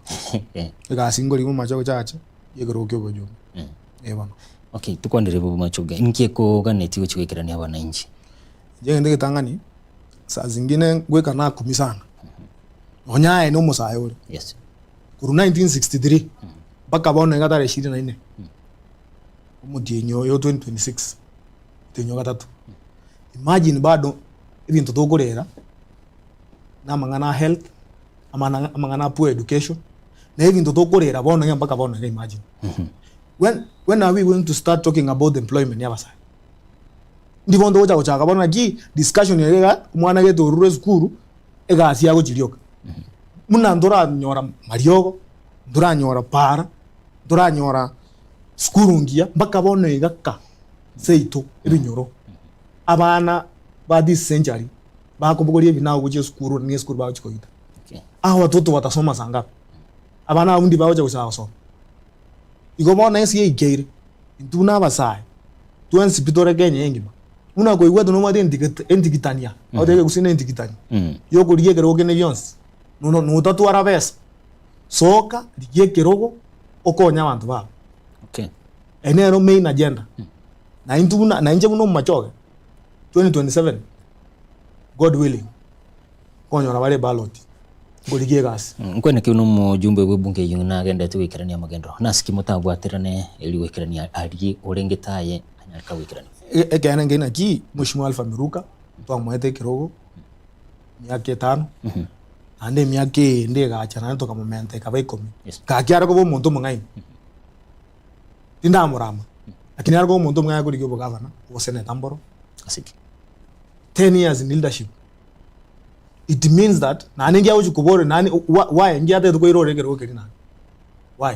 S16: Egasi nkorigia bomachoge chache ya ekerogo kia obojumbe. Eh bono.
S5: Okay, tokwanere bomachoge, inki ekoganetie gochia goikerania abananchi?
S16: Inche egento egetang'ani, saa zingine ngoika nakumia sana, nonya aye na omosae ore.
S5: Yes.
S16: Korwa 1963 mpaka bono iga tarehe ishirini na nne, omotienyi oyo 2026, omotienyi o gatato. Imagine bado ebinto tokorera na amang'ana a health, amana amang'ana a poor education, na ebinto tokorera bono iga mpaka bono iga imagine. When when are we going to start talking about employment ya abasae? Ndi bono togocha gochaka bono naki discussion ere iga omwana gete orure esukuru egasi agochi rioka. Buna ntoranyora mariogo, ntoranyora para, ntoranyora sukuru ngiya mpaka bono iga ka seito ebinyoro. Abana ba this century bakobogoria ebinago gochia esukuru na esukuru bagochia koita. Hawa watoto watasoma saa ngapi? Abana abwo ndi bagocha gochaka gosoma. Igo bono ense yaikeire, intwe buna abasae, twensi pi tore Kenya engima, buna koigwete nobwate entigit entigitania, ogoteba ekegusii na entigitania, yokorigia ekerogo kende gionsi, nono notatwara besa, soka rigia ekerogo okonye abanto bago.
S5: Okay.
S16: Eye nero main agenda. Na intwe buna, na inche buna omomachoge, 2027 God willing, nkonyora bare eballot, nkorigia egasi.
S5: Nkwene ki buna omojumbe bw'ebunge eyio nagenderete goikerania amagenderero? Nase ki motabwaterane erio goikerania aria orengete aye anyare kagoikerania?
S16: Ekeene nkeri naki, Mheshimiwa Alpha Miruka, twamoete ekerogo emiaka etano, naende emiaka eyende egacha naende tokamomenta ekaba ikomi. Gaki are koba omonto omong'aini. Tindamorama, lakini are koba omonto omong'aini akorigia obogavana, oboseneta mboro.
S5: Ase ki?
S16: 10 years in leadership it means that naende ngiagochi koboria naende why ngiatagete koirora ekerogo keria naende why?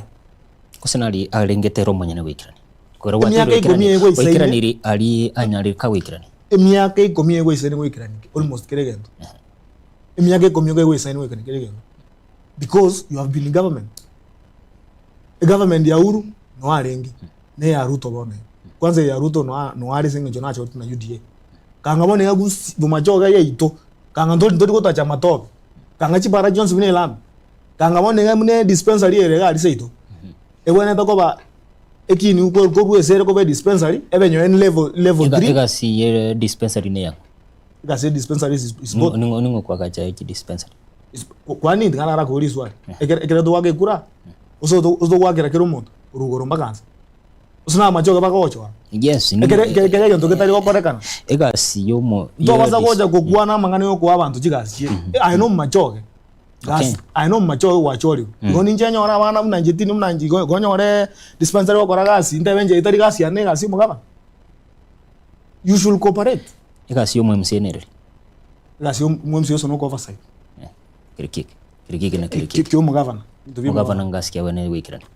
S5: Gose nari arengete ere omonyene goikerania? Kore
S16: Emiaka
S5: gwateirwe
S16: ikomi
S5: goikerania,
S16: egoisaine.
S5: goikeraniri aria anyarire kagoikerania.
S16: Emiaka ikomi egoisaine goikerania almost kera egento. Emiaka ikomi egoisaine goikerania kera egento because you have been in government. Egovernment ya Uhuru no arenge na eya Ruto bono iga. Kwanza eya Ruto no no are ase eng'encho nachorete na UDA. Kanga bono iga gusii bomachoge yaito kanga ntori ntori gotacha amatobe kanga chipara chionsi buna elami kanga bono iga buna edispensary ere iga aria seito ebwenerete koba ekini korwa ase ere koba edispensary ebe nonye level level
S5: Ega-
S16: three.
S5: Egasi ye dispensary neyang'o?
S16: Egasi ye dispensary is is both.
S5: Ning'o ning'o kwagacha echidispensary?
S16: Kwani intwe narakoe riswali ekere ekere togoaka ekura gose gose togoakera kera omonto korwa igoro mpaka nse gose na amachoge bagochora
S5: Yes,
S16: ekere ekere ekere egento getari gokorekana
S5: egasi yomo
S16: ntobasa gocha gokwana amang'ana ya okoa abanto chigasi chie aye na omomachoge gasi aye na omomachoge gwachorigwe igo ninche nyore abana buna inche tindi buna inche igo igo nyore dispensary gokora gasi ntebe inche etari gasi yane egasi ya omogabana you should cooperate.
S5: Egasi ya omo MC nereri?
S16: Egasi ya omo MC ase noko oversight.
S5: Kere kieke, kere kieke na kere kieke.
S16: Kia omogavana. Ebinto bia
S5: Omogavana ngasi ki abwenerete goikerania?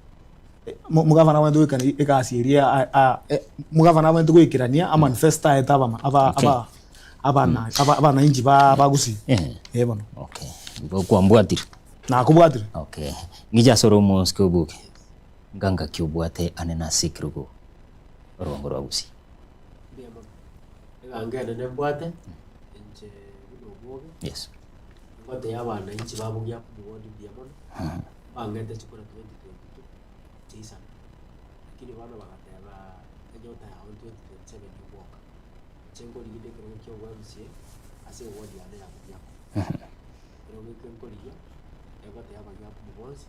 S16: Omogavana abwenerete goikerania egasi eria omogavana abwenerete goikerania amanifesto aye aba aba aba abana abananchi ba ba Gusii. Eh bono.
S5: Okay. Igo kwambwatire?
S16: Nakobwatire.
S5: Okay. Ng'iche ase ore omosike oboke, nganga ki obwate ane nase ekerogo orwango rwa Gusii?
S18: Mbuya mono. Eganga enene mbwate, inche buna obwoge,
S5: Yes.
S18: ngotebia abananchi ba Bogia omogodi mbuya mono, bang'ete chikura 2022 chiaisana, lakini bono bagateba enyota yao 2027 ogwoka. Inche nkoriginde ekerogo kia obo MCA ase eward yane ya Bogiaku. Ekerogo eke nkorigia, egotebia abagiakumu bonsi,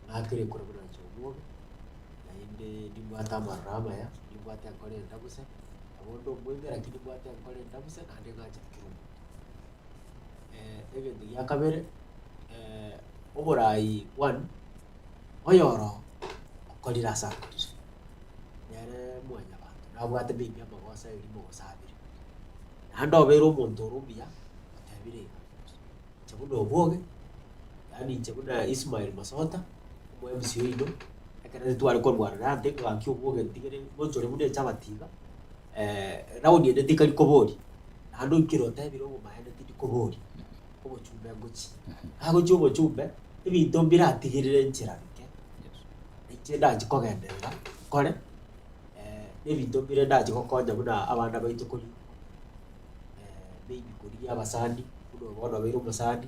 S18: ng'akere ekura buna inche obwoge. Naende nimbwate amaroro amaya, nimbwate enkoro endabuse, nabo onde omoime lakini nimbwate enkoro endabuse naende ng'anchete kera omonto. Egento gia kabere, oborai one, oyoro okorire ase akorire, nere mwanyabanto nabwate maybe amagoso erimo gose abere, naende obeire omonto ore omuya, otebire iga, inche buna obwoge, yaani inche buna Ismail Masota, omo MC oino, ekero tware korwana nante ngaki obwoge ntigere ngochore buna echabati iga, round ende tikari koboria, naende oikire otebire obomaene tindi koboria, obochumbe ngochia. Nagochia obochumbe, ebinto mbiratigerere enchera bike, inche ndachie kogenderera nkore, na ebinto mbire ndachie gokonya buna abana baito koria. maybe korigia abasani, buna bono obeire omosani,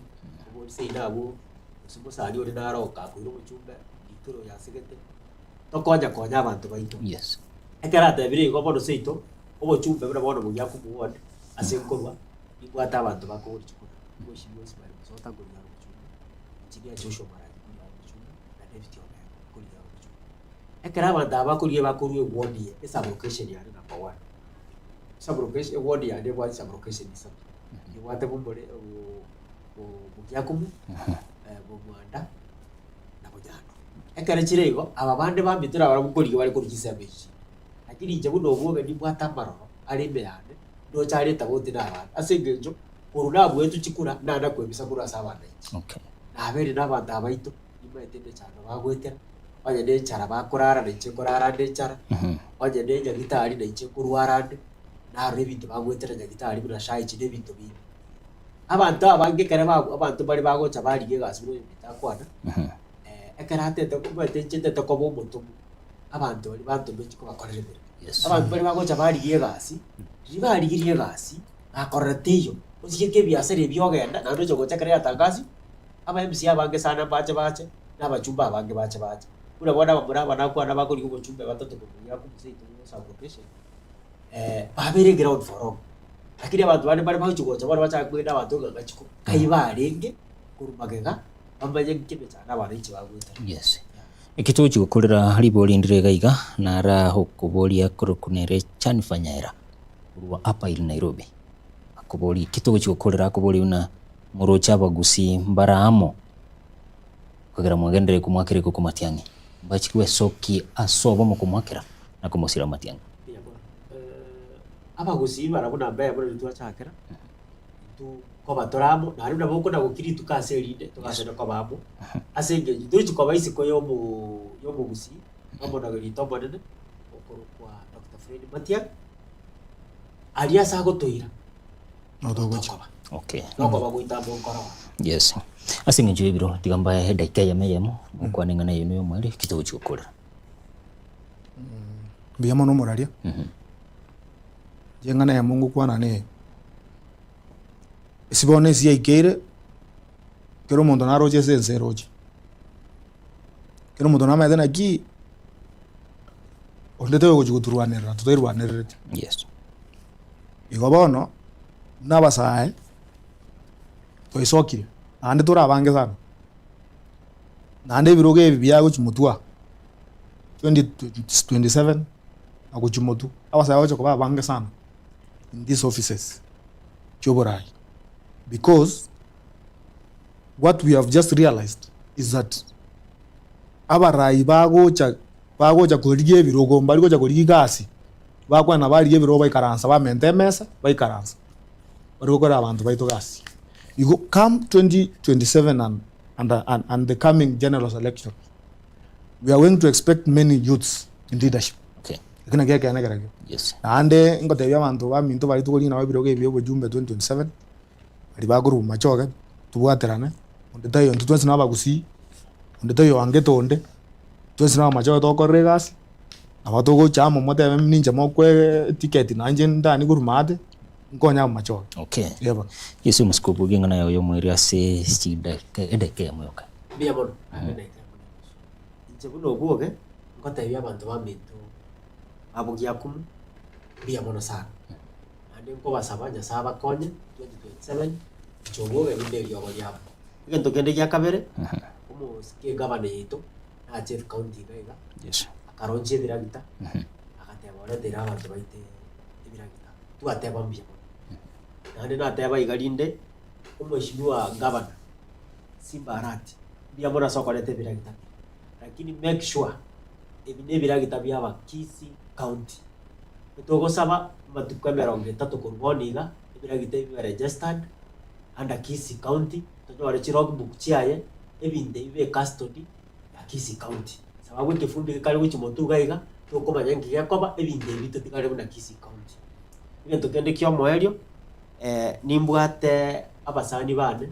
S18: obori seino abwo, gose omosani oria naro okakoira omochumbe, rikero oyo asegete, tokonya konya abanto baito.
S5: Yes.
S18: Ekero atebire igo bono seito, obochumbe buna bono boria akomoa one, ase nkorwa, nimbwate abanto bakogora chikura, omosibwa Ismail Musota nkorigia are omochumbe, Engineer Joshua Maraji nkorigia are omochumbe, na David Obengo nkorigia are omochumbe. Ekero abanto aba bakorigia bakorwa eward eye, esublocation yane number one. Sublocation, eward yane ebwate sublocation isato. Ebwate bomore bogiakumu, bomwanda na bonyando. Ekero chire igo, aba bande baminto nabarabwo nkorigia bare korwa chinsemo echi chinde. Lakini inche buna obwoge nimbwate amaroro are ime yane, ndoche are etabauti na abande. Ase eng'encho, korwa nabuetwe chikura, nana kwebisa korwa ase abananchi. Nabeire na abanto abaito, nimaete emechando bagoetera. Onye nenchara bakorara nainche nkorara ande enchara, onye ne nyagitari nainche nkorwara ande, narora ebinto bagoetera nyagitari buna SHA na ebinto binde. Abanto abange ekere ba abanto mbare bagocha barigia egasi buna oyominto akwana, ekero atete omanyete inche ntete koba omotomwa, abanto baria bantometi kobakorera emeremo. Abanto baria bagocha barigia egasi, riria barigirie egasi, bakorora teiyo, osigeke ebiasara ebi ogenda naende oche gocha ekero yatangasiwa. Aba MC abange sana mbache bache, na abachumbe abange bache bache. Buna bono abamura aba nakwana bakorigia obochumbe batato korwa Bogiaku gose intwe bo sub-location, babeire ground for long. Lakini abanto bande mbare bagochi gocha bono bachake kogenda abanto ng'a ngachiko, nkai barenge korwa magega bamanye nki emechando abananchi bagoetera.
S5: Yes. Eki togochi gokorera ribori ndire iga iga, nara okoboria korokwa nere Jannifer Nyaera korwa Upper Hill Nairobi. Akoboria eki togochi gokorera akoboria buna Moroche abagusii mbare amo, kogera mwagenderere komwakera iko kw'amatiang'i. Mbachirwe esoki ase obomo komwakera na komosira amatiang'i.
S18: Mbuya mono. Abagusii barabwo namba eyemo nario twachakera, intwe nkoba tore amo, naende nabo okona gokia rituko ase erinde togasende koba amo, ase eng'encho tochi koba isiko ya omoo ya omogusii, na omonogeri oito omonene, okorokwa Doctor Fred Matiang'i, aria ase agotoira, tokoba.
S5: Okay.
S18: Nokoba goito amo nkoroo.
S5: Yes. Ase eng'encho y'ebiro, tiga mbae edaika eyemo eyemo, mokwane ng'a neyio noyo omweri, ki togochia gokorera.
S16: Mbuya mono omoraria, inche eng'ana eyemo ngokwana neye, ase bono ase yaikeire, kera omonto naroche ase ense eroche, kera omonto namanyete naki, onde tari ogochi goturwanerera totairwanerereti.
S5: Yes.
S16: Igo bono, buna abasae, twaisokire, naende tore abange sana, naende ebirogo ebi biagochi motwe aa. 2027 na gochia motwe, abasae bagocha koba abange sana in these offices chia oborai because what we have just realized is that abarai bagocha bagocha korigia ebirogo mbari gocha korigia egasi, bakwana barigia ebirogo baikaransa bamenta emesa baikaransa bari gokorera abanto baito gasi. Igo come 2027 and and and the coming general election. We are going to expect many youths in leadership.
S5: Okay.
S16: Eki nakio ekeene kerekio.
S5: Yes.
S16: Naende ngotebia abanto baminto baria tokorina nabo ebirogo ebi bia obojumbe 2027, baria bakorwa bomachoge, tobwaterane, onde taiyo intwe twensi na abagusii, onde taiyo oangete onde, twensi na abamachoge togokorera egasi, nabo togocha amo motebe ninche mokoe eticket nainche ndani korwa maate, nkonye abamachoge.
S5: Okay.
S16: Eeh bono.
S5: Yeso omosike obogie eng'ana yago y'omoerio ase chidakika edakika eyemo yoka.
S18: Mbuya mono, naende naikare mono emiso. Inche buna obwoge, ngotebia abanto baminto ba Bogiakumu, mbuya mono sana. Naende nkobasaba Nyasae abakonye 2027, inche obwoge ninde eriogo riabo. Egento kende gia kabere, omosike egavana yaito, nache ecounty iga iga,
S5: Yes.
S18: akaronchia ebiragita, agateba oreteire abanto baito ebiragita. Twateba mbuya mono. Naende nateba iga rinde, omweshimiwa gavana, Simba Arati, mbuya mono ase okoreta ebiragita biria, lakini make sure ebi nebiragita bia aba Kisii County. Togosaba amatuko emerongo etato korwa bono iga, ebiragita ebi bibe registered under Kisii County, tonyore chi logbook chiaye, ebinto ebi bibe custody ya Kisii County. Sababu ekefumbi gekare gochia motwe iga iga, tokomanya nki gekoba, ebinto ebi totigare buna Kisii County. Egento kende kia omoerio, nimbwate abasani bane.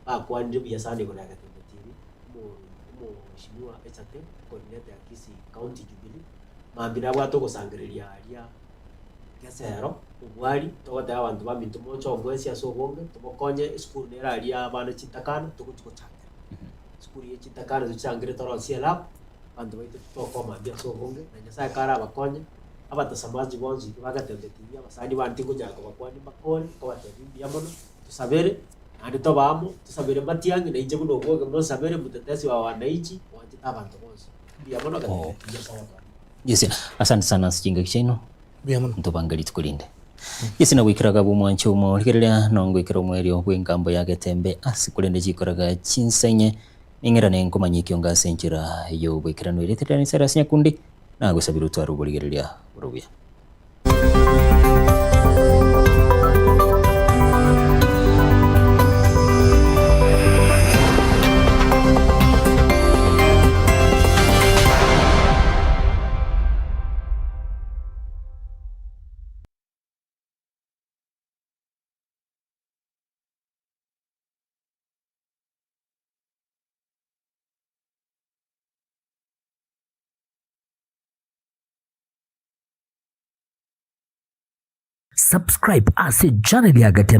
S18: bakwanire buya sana igoro ya Getembe TV, Omweshimiwa Echate, coordinator ya Kisii County Jubilee, mambia nabwate ogosangereria aria Gesero, Obwari, togoteba abanto baminto moche omwensi ase obonge, tomokonye esukuru nere aria abana chintakana togochi gochakera. Esukuru ye chintakana tochangere torosie elab, abanto baito titokoma mambia ase obonge, na Nyasaye karabakonye, abatasamaji bonsi ba Getembe TV, abasani bane tingonyara kobakwania mbakore, nkobatebia mbuya mono, tosabere. Naende tobe amo, tosabere matiang'i, na inche buna obwoge monsabere, motetesi wa wananchi, oanchete abanto bonsi. Mbuya mono gati
S5: Oh.
S18: gati ase ogotwara.
S5: Yes, asante sana ase chingaki chiaino.
S16: Mbuya mono.
S5: Ntobange rituko rinde. Yes, nagoikeraga bw'omwancho omorigereria nongoikera omwerio bw'engambo ya Getembe ase korende chikoraga chinsa inye ning'erane nkomanya ekionga ase enchera y'oboikeranu erieta riane Cyrus Nyakundi nagosabire otware oborigereria bore obuya.
S10: Subscribe ase channel ya Getembe.